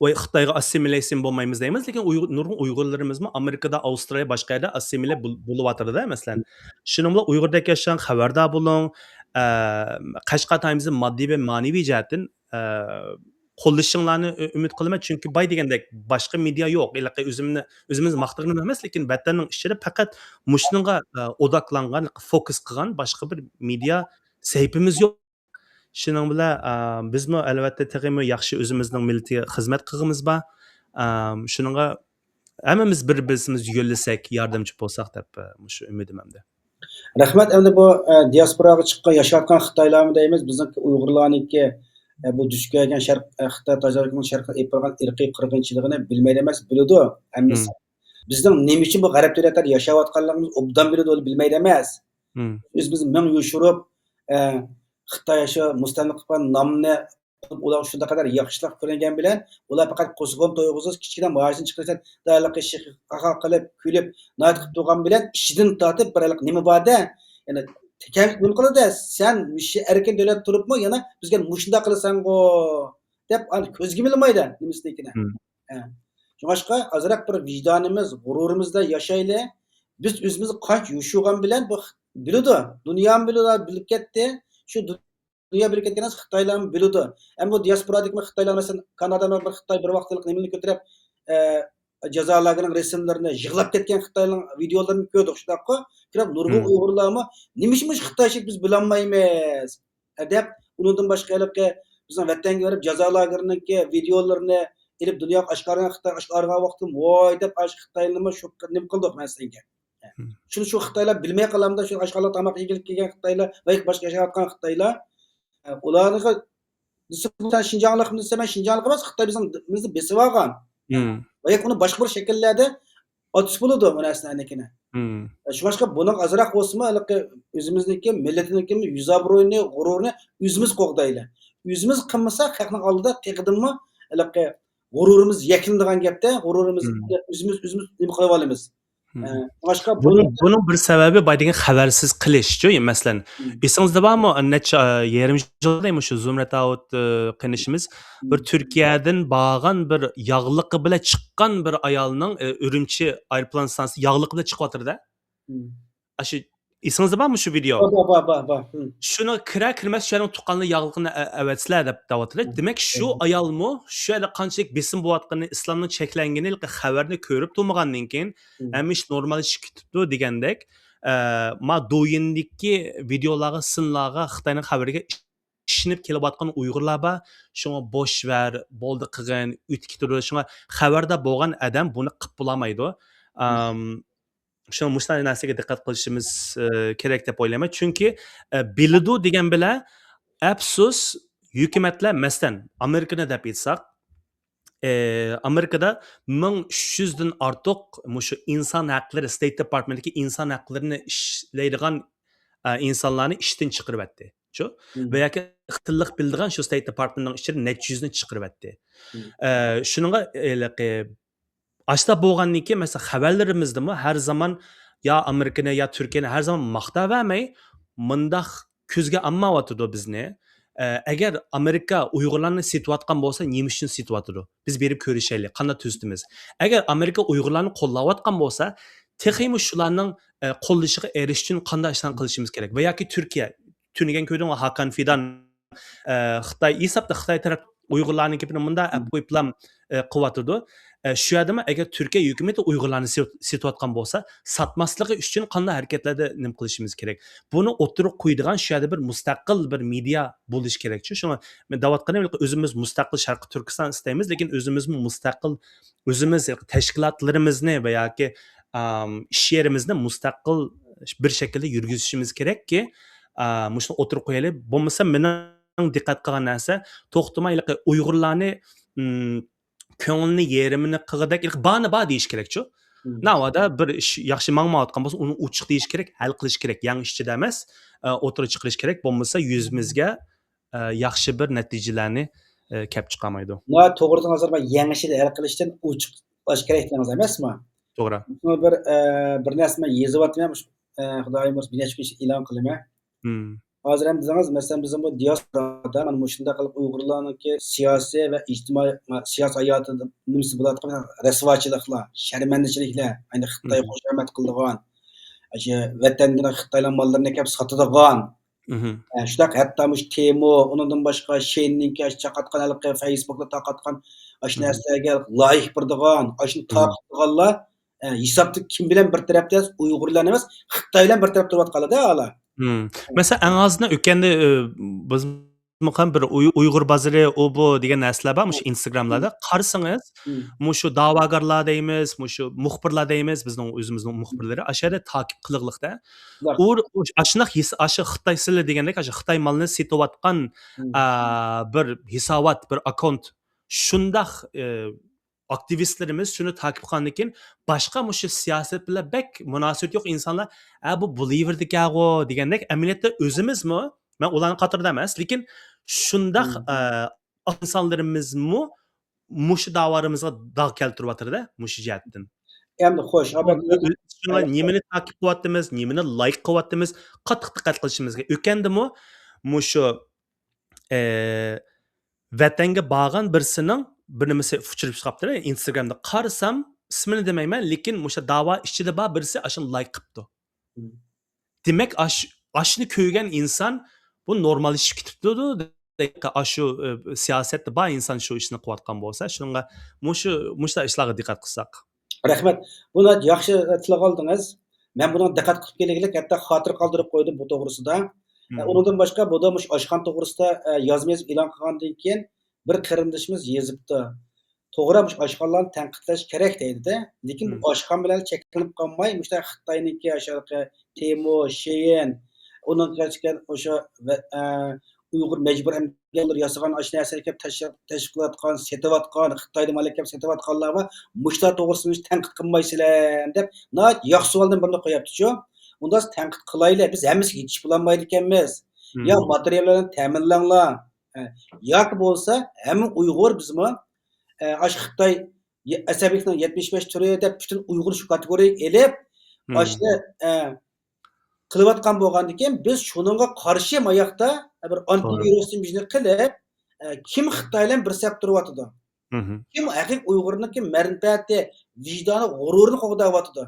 ۋاي، خىتايغا ئاسسىمىلياتسىيە بولمايمىز دەيمىز، لېكىن ئۇيغۇر، نۇرغۇن ئۇيغۇرلىرىمىزمۇ ئامېرىكىدا، ئاۋسترالىيە، باشقا يەردە ئاسسىمىليە بول-، بولۇۋاتىدۇ-دە، مەسىلەن. مم. شۇنىڭ بىلەن ئۇيغۇردەك ياشاڭ، خەۋەردار بولۇڭ. ئە، قەشقەر تايمزنى ماددىي ۋە مەنىۋى جەھەتتىن، ئە، قوللىشىڭلارنى ئۈ-، ئۈمىد قىلىمەن. چۈنكى باي دېگەندەك باشقا مېدىيا يوق. ھېلىقى ئۆزۈمنى، ئۆزىمىزنى ماختىغىنىم ئەمەس، لېكىن ۋەتەننىڭ ئىچىدە پەقەت مۇشۇنىڭغا، ئە، ئوداكلانغان، فوكۇس قىلغان باشقا بىر مېدىيا سەھىپىمىز يوق. شۇنىڭ بىلەن، ئە، بىزمۇ ئەلۋەتتە تېخىمۇ ياخشى ئۆزىمىزنىڭ مىللىتىگە خىزمەت قىلغىمىز بار. ئە، شۇنىڭغا ھەممىمىز بىر-بىرىمىزگە يۆلىسەك، ياردەمچى بولساق دەپ، ئە، مۇشۇ ئۈمىدىم ئەمدى. رەھمەت. ئەمدى بۇ، ئە، دىياسپوراغا چىققان، ياشاۋاتقان خىتايلارمۇ دەيمىز، بىزنىڭ ئۇيغۇرلارنىڭكى، ئە، بۇ دۇچ كەلگەن شەرق، ئە، خىتاي تاجاۋۇزچىلىقىنىڭ شەرققە ئېلىپ بارغان ئىرقىي قىرغىنچىلىقىنى بىلمەيدۇ ئەمەس، بىلىدۇ ھەممىسى. مم. بىزنىڭ نېمە ئۈچۈن بۇ غەرب دۆلەتلەردە ياشاۋاتقانلىقىمىزنى ئوبدان بىلىدۇ، بىلمەيدۇ ئەمەس. مم. ئۆزىمىزنى مىڭ يوشۇرۇپ، ئە، خىتاي شۇ مۇستەملىكە قىلغان نامنى ئۇلار شۇنداق قەدەر ياخشىلىق كۆرۈنگەن بىلەن، ئۇلار پەقەت قوزغىلىپ تويغۇزۇپ، كىچىككىنە مائاشىنى چىقىرىسەن، دەلىقى شېخى قاقا قىلىپ، كۈلۈپ، ناھايىتى قىلىپ تۇرغان بىلەن، ئىچىدىن تارتىپ بىر ھېلىقى نېمە بار-دە، يەنە تەكەنلىك نېمە قىلىدۇ، سەن مۇشۇ ئەركىن دۆلەت تۇرۇپمۇ يەنە بىزگە مۇشۇنداق قىلىسەنغۇ، دەپ ئانا كۆزگە ئىلمايدۇ نېمىسىنىڭكىنى. مم. ھە. شۇڭلاشقا ئازراق بىر ۋىجدانىمىز، غۇرۇرىمىزدا ياشايلى. بىز ئۆزىمىزنى قانچە يوشۇرغان بىلەن بۇ خ-، بىلىدۇ، دۇنيامۇ بىلىدۇ، بىلىپ كەتتى. شۇ دۇنيا بىلىپ كەتكەن نەرسە خىتايلارمۇ بىلىدۇ. ئەمما بۇ دىياسپورادىكى خىتايلار، مەسىلەن، كانادانىڭ بىر خىتاي بىر ۋاقىتلىق نېمىنى كۆتۈرۈپ، ئە، جازا لاگېرىنىڭ رەسىملىرىنى، يىغلاپ كەتكەن خىتاينىڭ ۋىدېئولىرىنى كۆردۇق، شۇنداققۇ؟ كۆرۈپ نۇرغۇن مم. ئۇيغۇرلارمۇ، نېمىشمۇ خىتايچە بىز بىلالمايمىز؟ دەپ، ئۇنىڭدىن باشقا ھېلىقى بىزنىڭ ۋەتەنگە بېرىپ، جازا لاگېرىنىڭكى ۋىدېئولىرىنى ئېلىپ، دۇنياغا ئاشكارىلىغان خىتاي، ئاشكارىلىغان ۋاقتىم، ۋاي دەپ، ئاشۇ خىتايلارنى شۇ نېمە قىلدۇق مەسىلەنگە. مم. شۇنى شۇ خىتايلار بىلمەي قالامدا، شۇ ئاشكارىلىق تاماق يېگىلىك كەلگەن خىتايلار ۋە باشقا ياشاۋاتقان خىتايلار، ئۇلارغا دېسە، سەن شىنجاڭلىقمۇ دېسە، مەن شىنجاڭلىق ئەمەس، خىتاي بىزنىڭ، بىزنى بېسىۋالغان. مم. ۋە ياكى ئۇنى باشقا بىر شەكىللەردە ئاتىسا بولىدۇ بۇ نەرسىلەرنىڭكىنى. مم. شۇڭلاشقا بۇنىڭ ئازراق بولسىمۇ، ھېلىقى ئۆزىمىزنىڭكى، مىللىتىنىڭكى يۈز ئابرۇيىنى، غۇرۇرىنى ئۆزىمىز قوغدايلى. ئۆزىمىز قىلمىساق، خەقنىڭ ئالدىدا تېخىدىنمۇ ھېلىقى غۇرۇرىمىز يەكلىنىدىغان گەپتە، غۇرۇرىمىز مم. ئۆزىمىز، ئۆزىمىز نېمە قىلىۋالىمىز. مم. ئە، شۇڭلاشقا بۇنىڭ، بۇنى بۇنىڭ بىر سەۋەبى باي دېگەن خەۋەرسىز قېلىشچۇ، مەسىلەن. مم. ئېسىڭىزدە بارمۇ، نەچچە، ئە، يېرىم يىل دەيمۇ شۇ زۇمرەت داۋۇت، ئە، قېنىشىمىز بىر مم. تۈركىيەدىن بارغان بىر ياغلىقى بىلەن چىققان بىر ئايالنىڭ، ئە، ئۈرۈمچى ئايروپىلان ئىستانسىسى ياغلىقى بىلەن چىقىۋاتىدۇ-دە. مم. ئاشۇ ئېسىڭىزدە بارمۇ شۇ ۋىدېئو؟ بار، بار، بار، بار. مم. شۇنىڭغا كىرەر كىرمەس شۇ يەرنىڭ تۇغقانلىرى ياغلىقىنى ئە-، ئەۋەتسىلە دەپ دەۋاتىدۇ. مم. دېمەك، شۇ مم. ئايالمۇ شۇ يەردە قانچىلىك بېسىم بولۇۋاتقىنىنى، ئىسلامنىڭ چەكلەنگىنى، خەۋەرنى كۆرۈپ تۇرمىغاندىن كېيىن، مم. ھەممە ئىش نورماللىشىپ كېتىپتۇ دېگەندەك، ئە، ما دويىندىكى ۋىدېئولارغا، سىنلارغا، خىتاينىڭ خەۋىرىگە ئىشىنىپ كېلىۋاتقان ئۇيغۇرلار بار. شۇڭا بوش ۋەر، بولدى قىلغىن، ئۆتۈپ كېتىدۇ. شۇڭا خەۋەردار بولغان ئادەم بۇنى قىپ بولالمايدۇ. مم. ئام، شۇڭا مۇشۇنداق نەرسىگە دىققەت قىلىشىمىز، ئە، كېرەك دەپ ئويلايمەن. چۈنكى، ئە، بىلىدۇ دېگەن بىلەن، ئەپسۇس، ھۆكۈمەتلەر، مەسىلەن، ئامېرىكىنى دەپ ئېيتساق، ئە، ئامېرىكىدا مىڭ ئۈچ يۈزدىن ئارتۇق مۇشۇ ئىنسان ھەقلىرى، ستېيت دېپارتمېنتتىكى ئىنسان ھەقلىرىنى ئىشلەيدىغان، ئە، ئىنسانلارنى ئىشتىن چىقىرىۋەتتى. شۇ؟ مم. ۋە ياكى تىللىق بىلىدىغان شۇ ستېيت دېپارتمېنتنىڭ ئىچىدە نەچچە يۈزنى چىقىرىۋەتتى. مم. ئە، شۇنىڭغا ھېلىقى ئاشۇنداق بولغاندىن كېيىن، مەسىلەن، خەۋەرلىرىمىزدىمۇ ھەر زامان يا ئامېرىكىنى، يا تۈركىيەنى ھەر زامان ماختاۋەرمەي، مۇنداق كۆزگە ئالمايۋاتىدۇ بىزنى. ئە، ئەگەر ئامېرىكا ئۇيغۇرلارنى سېتىۋاتقان بولسا، نېمە ئۈچۈن سېتىۋاتىدۇ؟ بىز بېرىپ كۆرۈشەيلى، قانداق تۈزىتىمىز؟ ئەگەر ئامېرىكا ئۇيغۇرلارنى قوللاۋاتقان بولسا، تېخىمۇ شۇلارنىڭ، ئە، قوللىشىغا ئېرىشىش ئۈچۈن قانداق ئىشلارنى قىلىشىمىز كېرەك؟ ۋە ياكى تۈركىيە، تۈنۈگۈن كۆردۈڭلار، ھاكان فىدان، ئە، خىتاي، ھېسابتا خىتاي تەرەپ ئۇيغۇرلارنىڭ گېپىنى مۇنداق ئەپ قويۇپلا، ئە، قىلىۋاتىدۇ. ئە، شۇ يەردىمۇ ئەگەر تۈركىيە ھۆكۈمىتى ئۇيغۇرلارنى سېت-، سېتىۋاتقان بولسا، ساتماسلىقى ئۈچۈن قانداق ھەرىكەتلەردە نېمە قىلىشىمىز كېرەك؟ بۇنى ئوتتۇرىغا قويىدىغان شۇ يەردە بىر مۇستەقىل بىر مېدىيا بولۇشى كېرەكچۇ. شۇڭا مەن دەۋاتقىنىم، ئۆزىمىز مۇستەقىل شەرقىي تۈركىستان ئىستەيمىز، لېكىن ئۆزىمىزمۇ مۇستەقىل، ئۆزىمىز تەشكىلاتلىرىمىزنى ۋە ياكى، ئام، ئىش يېرىمىزنى مۇستەقىل بىر شەكىلدە يۈرگۈزۈشىمىز كېرەككى، ئا، مۇشۇنى ئوتتۇرىغا قويايلى. بولمىسا مېنىڭ دىققەت قىلغان نەرسە، توختىماي ھېلىقى ئۇيغۇرلارنى، ئىم، كۆڭلىنى يېرىمىنى قىلغۇدەك، ھېلىقى بارنى بار دېيىش كېرەكچۇ. مم. ناۋادا بىر ئىش ياخشى ماڭمايۋاتقان بولسا، ئۇنى ئوچۇق دېيىش كېرەك، ھەل قىلىش كېرەك. يەڭ ئىچىدە ئەمەس، ئا، ئوتتۇرىغا چىقىرىش كېرەك. بولمىسا يۈزىمىزگە، ئا، ياخشى بىر نەتىجىلەرنى، ئا، كەپ چىقارمايدۇ. ناۋادا توغرا دېدىڭىز، يەڭ ئىچىدە ھەل قىلىشتىن ئوچۇق قىلىش كېرەك دېدىڭىز ئەمەسمۇ؟ توغرا. بۇ بىر، ئا، بىر نەرسە مەن يېزىۋاتىمەن، ئا، خۇدايىم بۇيرۇسا بىر نەچچە كۈن ئىچىدە ئېلان قىلىمەن. مم. ھازىر ھەم دېدىڭىز، مەسىلەن، بىزنىڭ بۇ دىياسپورادا مانا مۇشۇنداق قىلىپ ئۇيغۇرلارنىڭكى سىياسىي ۋە ئىجتىمائىي، سىياسىي ھاياتىدا نېمىسى بولۇۋاتقان رەسۋاچىلىقلار، شەرمەندىچىلىكلەر، ئەينى خىتاي مم. خۇشامەت قىلىدىغان، ئاشۇ ۋەتەندىن خىتايلار ماللىرىنى ئەكەپ ساتىدىغان، مھم. ئە، شۇنداق ھەتتا مۇشۇ تېمو، ئۇنىڭدىن باشقا شېيىننىڭكى ئاشۇ تارقاتقان ھېلىقى فەيسبۇكتا تارقاتقان ئاشۇ مھم. نەرسىلەرگە لايك بېرىدىغان، ئاشۇنى مھم. تارقىتىدىغانلار، ئە، ھېسابتا كىم بىلەن بىر تەرەپتە؟ ئۇيغۇرلار ئەمەس، خىتاي بىلەن بىر تەرەپتە تۇرۇۋاتقانلار-دە ھالا. مھم. مەسىلەن، ئەڭ ئازىنى ئۆتكەندە، ئە، بىز مۇقام بىر ئۇي-، ئۇيغۇر بازىرى، ئۇ بۇ دېگەن نەرسىلەر بار مۇشۇ مم. ئىنستاگراملاردا. مم. قارىسىڭىز، مم. مۇشۇ داۋاگەرلار دەيمىز، مۇشۇ مۇخبىرلار دەيمىز، بىزنىڭ ئۆزىمىزنىڭ مۇخبىرلىرى ئاشۇ يەردە تاكىپ قىلىغلىقتا. ئۇ، ئۇ، ئاشۇنداق ھېس-، ئاشۇ خىتاي سىلى دېگەندەك، ئاشۇ خىتاي مالىنى سېتىۋاتقان، مم. ئا، بىر ھېسابات، بىر ئاككونت. شۇنداق، ئە، ئاكتىۋىستلىرىمىز شۇنى تاكىپ قىلغاندىن كېيىن، باشقا مۇشۇ سىياسەت بىلەن بەك مۇناسىۋىتى يوق ئىنسانلار، «ئە، بۇ بولۇۋېرىدىكەنغۇ» دېگەندەك، ئەمەلىيەتتە ئۆزىمىزمۇ، مەن ئۇلارنىڭ قاتارىدا ئەمەس، لېكىن شۇنداق، مم. ئە، ئىنسانلىرىمىزمۇ مۇشۇ داۋالىرىمىزغا داغ كەلتۈرۈۋاتىدۇ-دە، مۇشۇ جەھەتتىن. ئەمدى خوش، ئۇ، ئاباك، ئۇ، شۇڭا نېمىنى تاكىپ قىلىۋاتىمىز، نېمىنى لايك قىلىۋاتىمىز، قاتتىق دىققەت قىلىشىمىز كېرەك. ئۆتكەندىمۇ مۇشۇ، ئە، ۋەتەنگە بارغان بىرسىنىڭ بىر نېمىسى ئۇچرىشىپ قاپتۇ. ئىنستاگرامدا قارىسام، ئىسمىنى دېمەيمەن، لېكىن مۇشۇ داۋا ئىچىدە بار بىرسى ئاشۇنى لايك قىپتۇ. مم. دېمەك، ئاش-، ئاشۇنى كۆرگەن ئىنسان بۇ نورماللىشىپ كېتىپتۇ. ئاشۇ، ئە، سىياسەتتە بار ئىنسان شۇ ئىشنى قىلىۋاتقان بولسا، شۇنىڭغا مۇشۇ، مۇشۇنداق ئىشلارغا دىققەت قىلساق. رەھمەت. بۇنى ياخشى تىلغا ئالدىڭىز. مەن بۇنىڭغا دىققەت قىلىپ كېلىگلىك، ھەتتا خاتىرە قالدۇرۇپ قويدۇم بۇ توغرىسىدا. مم. ئۇنىڭدىن باشقا، بۇدا مۇشۇ ئاشخانا توغرىسىدا، ئە، يازما يېزىپ ئېلان قىلغاندىن كېيىن، بىر قېرىندىشىمىز يېزىپتۇ. توغرا، مۇشۇ ئاشخانىلارنى تەنقىدلەش كېرەك دەيدۇ-دە. لېكىن بۇ مم. ئاشخانا بىلەن چەكلىنىپ قالماي، مۇشۇنداق خىتاينىڭكى ئاشۇ تېمو، شېيىن، ئۇنىڭ كەچكەن ئوشۇ ۋە، ئە، ئۇيغۇر مەجبۇرىي ئەمگەكلىرى ياسىغان ئاشۇ نەرسىلەرگە كەپ تەشۋىق، تەشۋىق قىلىۋاتقان، سېتىۋاتقان، خىتايدا مال ئەكەپ سېتىۋاتقانلار بار. مۇشۇلار توغرىسىدا مۇشۇ تەنقىد قىلمايسىلەر دەپ، ناھايىتى ياخشى سوئالدىن بىرنى قويۇپتۇ-چۇ. ئۇنداق تەنقىد قىلايلى، بىز ھەممىسىگە يېتىشىۋالالمايدىكەنمىز. مم. يا ماتېرىيال بىلەن تەمىنلەڭلار، ئە، ياكى بولسا ھەممە ئۇيغۇر بىزمۇ، ئە، ئاشۇ خىتاي يە-، ئەسەبىيلىكنىڭ يەتمىش بەش تۈرى دەپ پۈتۈن ئۇيغۇر شۇ كاتېگورىيەگە ئېلىپ، مم. ئاشۇنى، ئە، قىلىۋاتقان بولغاندىكىن، بىز شۇنىڭغا قارشى ماياقتا بىر توغرا. ئانتىۋىرۇسنى بىزنى قىلىپ، ئە، كىم خىتاي بىلەن بىر سەپ تۇرۇۋاتىدۇ؟ مم. كىم ھەقىقىي ئۇيغۇرنىڭكى مەنپەئەتى، ۋىجدانى، غۇرۇرىنى قوغداۋاتىدۇ؟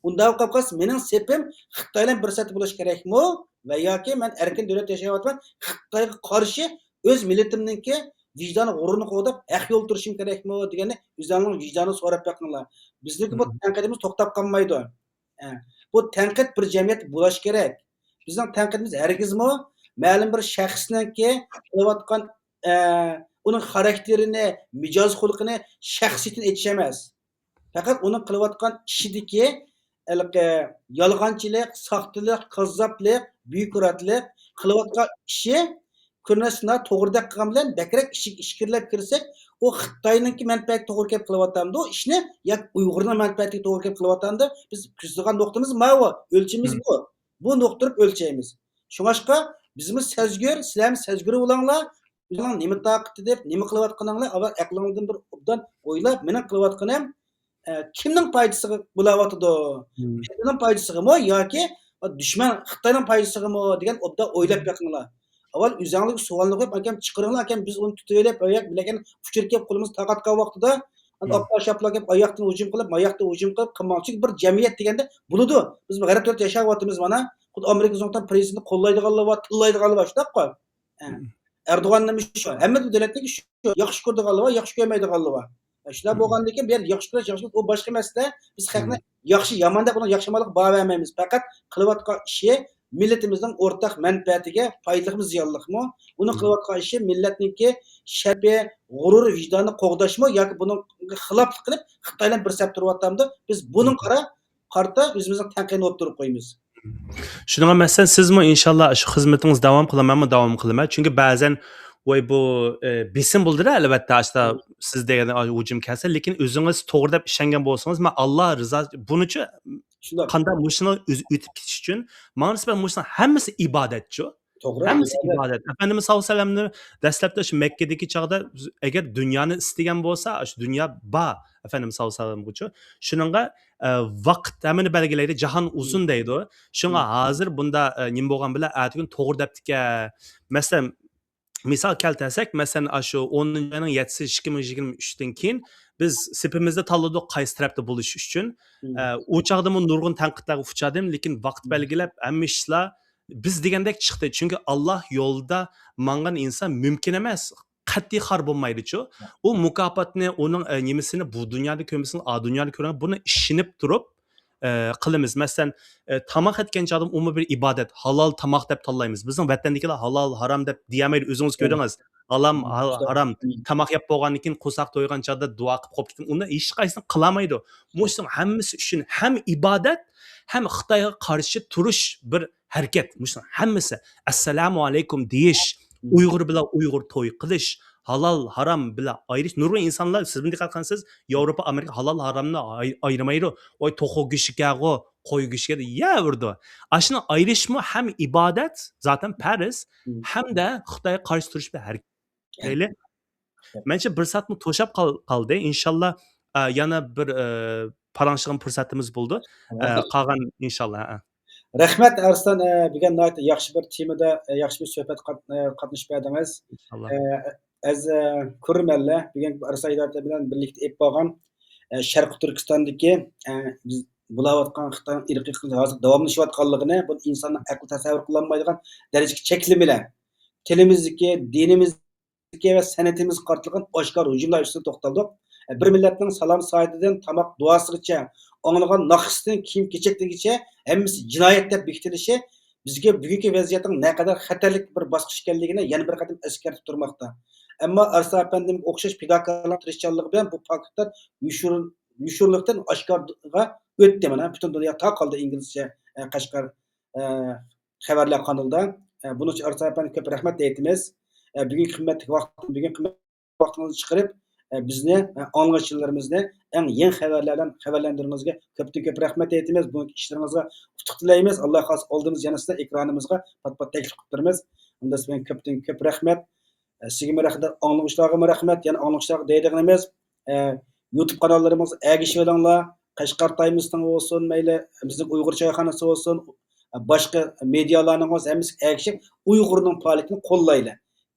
ئۇنداق بولۇپ قالسا، مېنىڭ سېپىم خىتاي بىلەن بىر سەپتە بولۇش كېرەكمۇ؟ ۋە ياكى مەن ئەركىن دۆلەتتە ياشاۋاتىمەن، خىتايغا قارشى ئۆز مىللىتىمنىڭكى ۋىجدانى، غۇرۇرىنى قوغداپ، ھەق يولدا تۇرۇشۇم كېرەكمۇ دېگەننى ئۆزلەرنىڭ ۋىجدانىغا سوراپ بېقىڭلار. بىزنىڭكى بۇ مم. تەنقىدىمىز توختاپ قالمايدۇ. ئە، بۇ تەنقىد بىر جەمئىيەتتە بولۇش كېرەك. بىزنىڭ تەنقىدىمىز ھەرگىزمۇ مەلۇم بىر شەخسنىڭكى قىلىۋاتقان، ئە، ئۇنىڭ خاراكتېرىنى، مىجەز خۇلقىنى، شەخسىيىتىنى ئېيتىش ئەمەس. پەقەت ئۇنىڭ قىلىۋاتقان ئىشىدىكى ھېلىقى يالغانچىلىق، ساختىلىق، كاززاپلىق، بيۇروكراتلىق، قىلىۋاتقان ئىشى كۆرۈنەسىنا توغرىدەك قىلغان بىلەن بەكرەك ئىشىك ئىچكىرىلەپ كىرسەك، ئۇ خىتاينىڭكى مەنپەئەتىگە توغرا كېلىپ قىلىۋاتامدۇ ئىشنى ياكى ئۇيغۇرنىڭ مەنپەئەتىگە توغرا كېلىپ قىلىۋاتامدۇ، بىز كۆزىتىدىغان نۇقتىمىز ماۋۇ، ئۆلچىمىز مم. بۇ. بۇ نۇقتىدا ئۆلچەيمىز. شۇڭاشقا بىزمۇ سەزگۈر، سىلەرمۇ سەزگۈر بولۇڭلار. ئۆزۈڭلارنىڭ نېمە تاقىتى دەپ، نېمە قىلىۋاتقىنىڭلار، ئاۋۋال ئەقلىڭلاردىن بىر ئوبدان ئويلاپ، مېنىڭ قىلىۋاتقىنىم، ئە، كىمنىڭ پايدىسىغا بولاۋاتىدۇ؟ مم. مىللىتىنىڭ پايدىسىغىمۇ ياكى دۈشمەن خىتاينىڭ پايدىسىغىمۇ دېگەن ئوبدان ئويلاپ مم. بېقىڭلار. ئاۋۋال ئۆزۈڭلارگە سوئالنى قويۇپ، ئاكام چىقىرىڭلار، ئاكام بىز ئۇنى تۇتۇۋېلىپ، ئاياق بىلەن ئۇچۇر كېلىپ قولىمىزغا تارقاتقان ۋاقتىدا، مم. ئاپلا شاپلا كېلىپ ئاياقتىن ھۇجۇم قىلىپ، ماياقتىن ھۇجۇم قىلىپ قىلماڭ. چۈنكى بىر جەمئىيەت دېگەندە بولىدۇ. بىز غەرب دۆلەتتە ياشاۋاتىمىز مانا. خۇددى ئامېرىكا زۇڭتۇڭ پرېزىدېنتىنى قوللايدىغانلار بار، تىللايدىغانلار بار، شۇنداققۇ؟ ئە، مم. ئەردوغاننىمۇ شۇ، ھەممە دۆلەتنىڭكى شۇ، ياخشى كۆرىدىغانلار بار، ياخشى كۆرمەيدىغانلار بار. ئە، شۇنداق مم. بولغاندىكىن بۇ يەردە ياخشى كۆرۈش، ياخشى كۆرۈش، ئۇ باشقا مەسىلە. بىز خەقنى مم. ياخشى ياماندەك ئۇنىڭ ياخشى يامانلىقىغا باھا بەرمەيمىز. پەقەت قىلىۋاتقان ئىشى مىللىتىمىزنىڭ ئورتاق مەنپەئەتىگە پايدىلىقمۇ، زىيانلىقمۇ؟ ئۇنىڭ مم. قىلىۋاتقان ئىشى مىللەتنىڭكى شەرىپى، غۇرۇر، ۋىجدانىنى قوغداشمۇ ياكى بۇنىڭغا خىلاپلىق قىلىپ خىتاي بىلەن بىر سەپ تۇرۇۋاتامدۇ؟ بىز بۇنىڭغا مم. قارا-، قارىتا ئۆزىمىزنىڭ تەنقىدىنى ئوتتۇرىغا قويىمىز. شۇنىڭغا مەسىلەن، سىزمۇ ئىنشاللا شۇ خىزمىتىڭىزنى داۋام قىلىڭ، مەنمۇ داۋام قىلىمەن. چۈنكى بەزەن، ۋاي، بۇ، ئە، بېسىم بولىدۇ-دە، ئەلۋەتتە، ئاشۇنداق مم. سىز دېگەن ھۇجۇم كەلسە، لېكىن ئۆزىڭىز توغرا دەپ ئىشەنگەن بولسىڭىز، مەن ئاللا رىزا، بۇنىچۇ شۇنداق. قانداق مۇشۇنىڭ ئۆز-، ئۆتۈپ كېتىشى ئۈچۈن، ماڭا نىسبەتەن مۇشۇنىڭ ھەممىسى ئىبادەتچۇ. توغرا، ھەممىسى ئىبادەت. ئىبادەت. ئەپەندىمىز ساللاللاھۇ ئەلەيھى ۋەسەللەمنى دەسلەپتە شۇ مەككىدىكى چاغدا، ئەگەر دۇنيانى ئىستىگەن بولسا، شۇ دۇنيا بار، ئەپەندىمىز ساللاللاھۇ ئەلەيھى ۋەسەللەمگىچۇ. شۇنىڭغا، ئە، ۋاقىت ھەممىنى بەلگىلەيدۇ، جاھان ئۇزۇن مم. دەيدۇ. شۇڭا مم. ھازىر بۇندا، ئە، نېمە بولغان بىلەن، ئەتىگۈن توغرا دەپتىكەن. مەسىلەن، مىسال كەلتۈرسەك، مەسىلەن، ئاشۇ ئونىنچى ئاينىڭ يەتتىسى ئىككى مىڭ يىگىرمە ئۈچتىن كېيىن بىز سېپىمىزنى تاللىدۇق، قايسى تەرەپتە بولۇش ئۈچۈن. مم. ئە، ئۇ چاغدىمۇ نۇرغۇن تەنقىدلەرگە ئۇچرىدىم، لېكىن ۋاقىت مم. بەلگىلەپ، ھەممە ئىشلار بىز دېگەندەك چىقتى. چۈنكى ئاللا يولىدا ماڭغان ئىنسان مۇمكىن ئەمەس. قەتئىي خار بولمايدىچۇ. ئۇ مۇكاپاتنى، ئۇنىڭ، ئە، نېمىسىنى بۇ دۇنيادا كۆرمىسۇن، ئا دۇنيادا كۆرگەن، بۇنى ئىشىنىپ تۇرۇپ، ئە، قىلىمىز. مەسىلەن، ئە، تاماق ئەتكەن چاغدا ئۇمۇ بىر ئىبادەت، ھالال تاماق دەپ تاللايمىز. بىزنىڭ ۋەتەندىكىلەر ھالال، ھارام دەپ دېيەلمەيدۇ، ئۆزىڭىز كۆردىڭىز. ھالال، ھا-، ھارام. تاماق يەپ بولغاندىن كېيىن قورساق تويغان چاغدا دۇئا قىلىپ قويۇپ كېتىڭ. ئۇنداق ھېچقايسىنى قىلالمايدۇ. مۇشۇنىڭ ھەممىسى ئۈچۈن ھەم ئىبادەت، ھەم خىتايغا قارشى تۇرۇش بىر ھەرىكەت. مۇشۇنىڭ ھەممىسى. ئەسسالامۇ ئەلەيكۇم دېيىش، ئۇيغۇر بىلەن ئۇيغۇر توي قىلىش، ھالال، ھارام بىلەن ئايرىش. نۇرغۇن ئىنسانلار، سىزمۇ دىققەت قىلسىز، ياۋروپا، ئامېرىكا ھالال، ھارامنى ئاي-، ئايرىمايدۇ. ۋاي، توخۇ گۆشىكەغۇ، قوي گۆشىكە دەپ يەۋېرىدۇ. ئاشۇنى ئايرىشمۇ ھەم ئىبادەت، زاتەن پەرز، ھەمدە خىتايغا قارشى تۇرۇش بىر ھەرىكەت. ئەيلى. مەنچە بىر سائەتمۇ توشاپ قال-، قالدى. ئىنشاللا، ئە، يەنە بىر، ئە، پاراڭلىشىدىغان پۇرسەتىمىز بولىدۇ. ئە، قالغان ئىنشاللا، ھە. رەھمەت، ئارسلان، ئە، بۈگۈن ناھايىتى ياخشى بىر تېمىدا، ئە، ياخشى بىر سۆھبەت قات-، ئە، قاتنىشىپ بەردىڭىز. ئىنشاللا. ئە، ئەز، ئە، كۆرۈرمەنلەر، بۈگۈن ئارسلان ھىدايەت بىلەن بىرلىكتە ئېلىپ بارغان، ئە، شەرقىي تۈركىستاندىكى، ئە، بىز بولاۋاتقان خىتاينىڭ ئىرقىي قىرغىنچىلىقى ھازىر داۋاملىشىۋاتقانلىقىنى، بۇ ئىنساننىڭ ئەقلى تەسەۋۋۇر قىلالمايدىغان دەرىجىدىكى چەكلىمىلەر. تىلىمىزدىكى، دىنىمىز ۋە سەنئىتىمىزگە قارىتىلغان ئاشكارا ھۇجۇملار ئۈستىدە توختالدۇق. بىر مىللەتنىڭ سالام سائىتىدىن تاماق دۇئاسىغىچە، ئاڭلىغان ناخشىسىدىن كىيىم كېچەكلىرىگىچە ھەممىسى جىنايەت دەپ بېكىتىلىشى بىزگە بۈگۈنكى ۋەزىيەتنىڭ نەقەدەر خەتەرلىك بىر باسقۇچ ئىكەنلىكىنى يەنە بىر قېتىم ئەسكەرتىپ تۇرماقتا. ئەمما ئارسلان ئەپەندىمگە ئوخشاش پىداكارلارنىڭ تىرىشچانلىقى بىلەن بۇ پاكىتلار يوشۇرۇن-، يوشۇرۇنلۇقتىن ئاشكارىغا ئۆتتى. مانا پۈتۈن دۇنيا تارقالدى ئىنگلىزچە، ئە، قەشقەر ئە، خەۋەرلەر قانىلىدا. ئە، بۇنىڭ ئۈچۈن ئارسلان ئەپەندىگە كۆپ رەھمەت ئېيتىمىز. ئە، بۈگۈنكى قىممەتلىك ۋاقىت، بۈگۈنكى قىممەتلىك ۋاقتىڭىزنى چىقىرىپ، ئە، بىزنى، ئە، ئاڭلىغۇچىلىرىمىزنى ئەڭ يېڭى خەۋەرلەر بىلەن خەۋەرلەندۈرگىنىڭىزگە كۆپتىن كۆپ رەھمەت ئېيتىمىز. بۈگۈنكى ئىشلىرىڭىزغا ئۇتۇق تىلەيمىز. ئاللا خالىسا ئالدىمىز يەنە سىزنى ئېكرانىمىزغا پات-پات تەكلىپ قىلىپ تۇرىمىز. ئۇنداق بولسا كۆپتىن كۆپ رەھمەت. ئە، سىزگىمۇ رەھمەت، ئاڭلىغۇچىلارغىمۇ رەھمەت. يەنە ئاڭلىغۇچىلارغا دەيدىغىنىمىز، ئە، يۇتۇب قاناللىرىمىزغا ئەگىشىۋېلىڭلار. قەشقەر تايمسنىڭ بولسۇن، مەيلى بىزنىڭ ئۇيغۇر چايخانىسى بولسۇن، باشقا مېدىيالارنىڭ بولسا ھەممىسىگە ئەگىشىپ ئۇيغۇرنىڭ پائالىيىتىنى قوللايلى.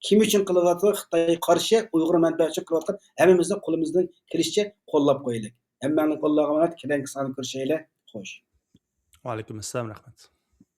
كىم ئۈچۈن قىلىۋاتىدۇ؟ خىتايغا قارشى، ئۇيغۇر مەنپەئەتى ئۈچۈن قىلىۋاتقان ھەممىمىزنى قولىمىزدىن كېلىشىچە قوللاپ قويايلى. ھەممەڭلارنى ئاللاغا ئامانەت، كېلەركى ساندا كۆرۈشەيلى. خوش. ۋەئەلەيكۇم ئەسسالام، رەھمەت.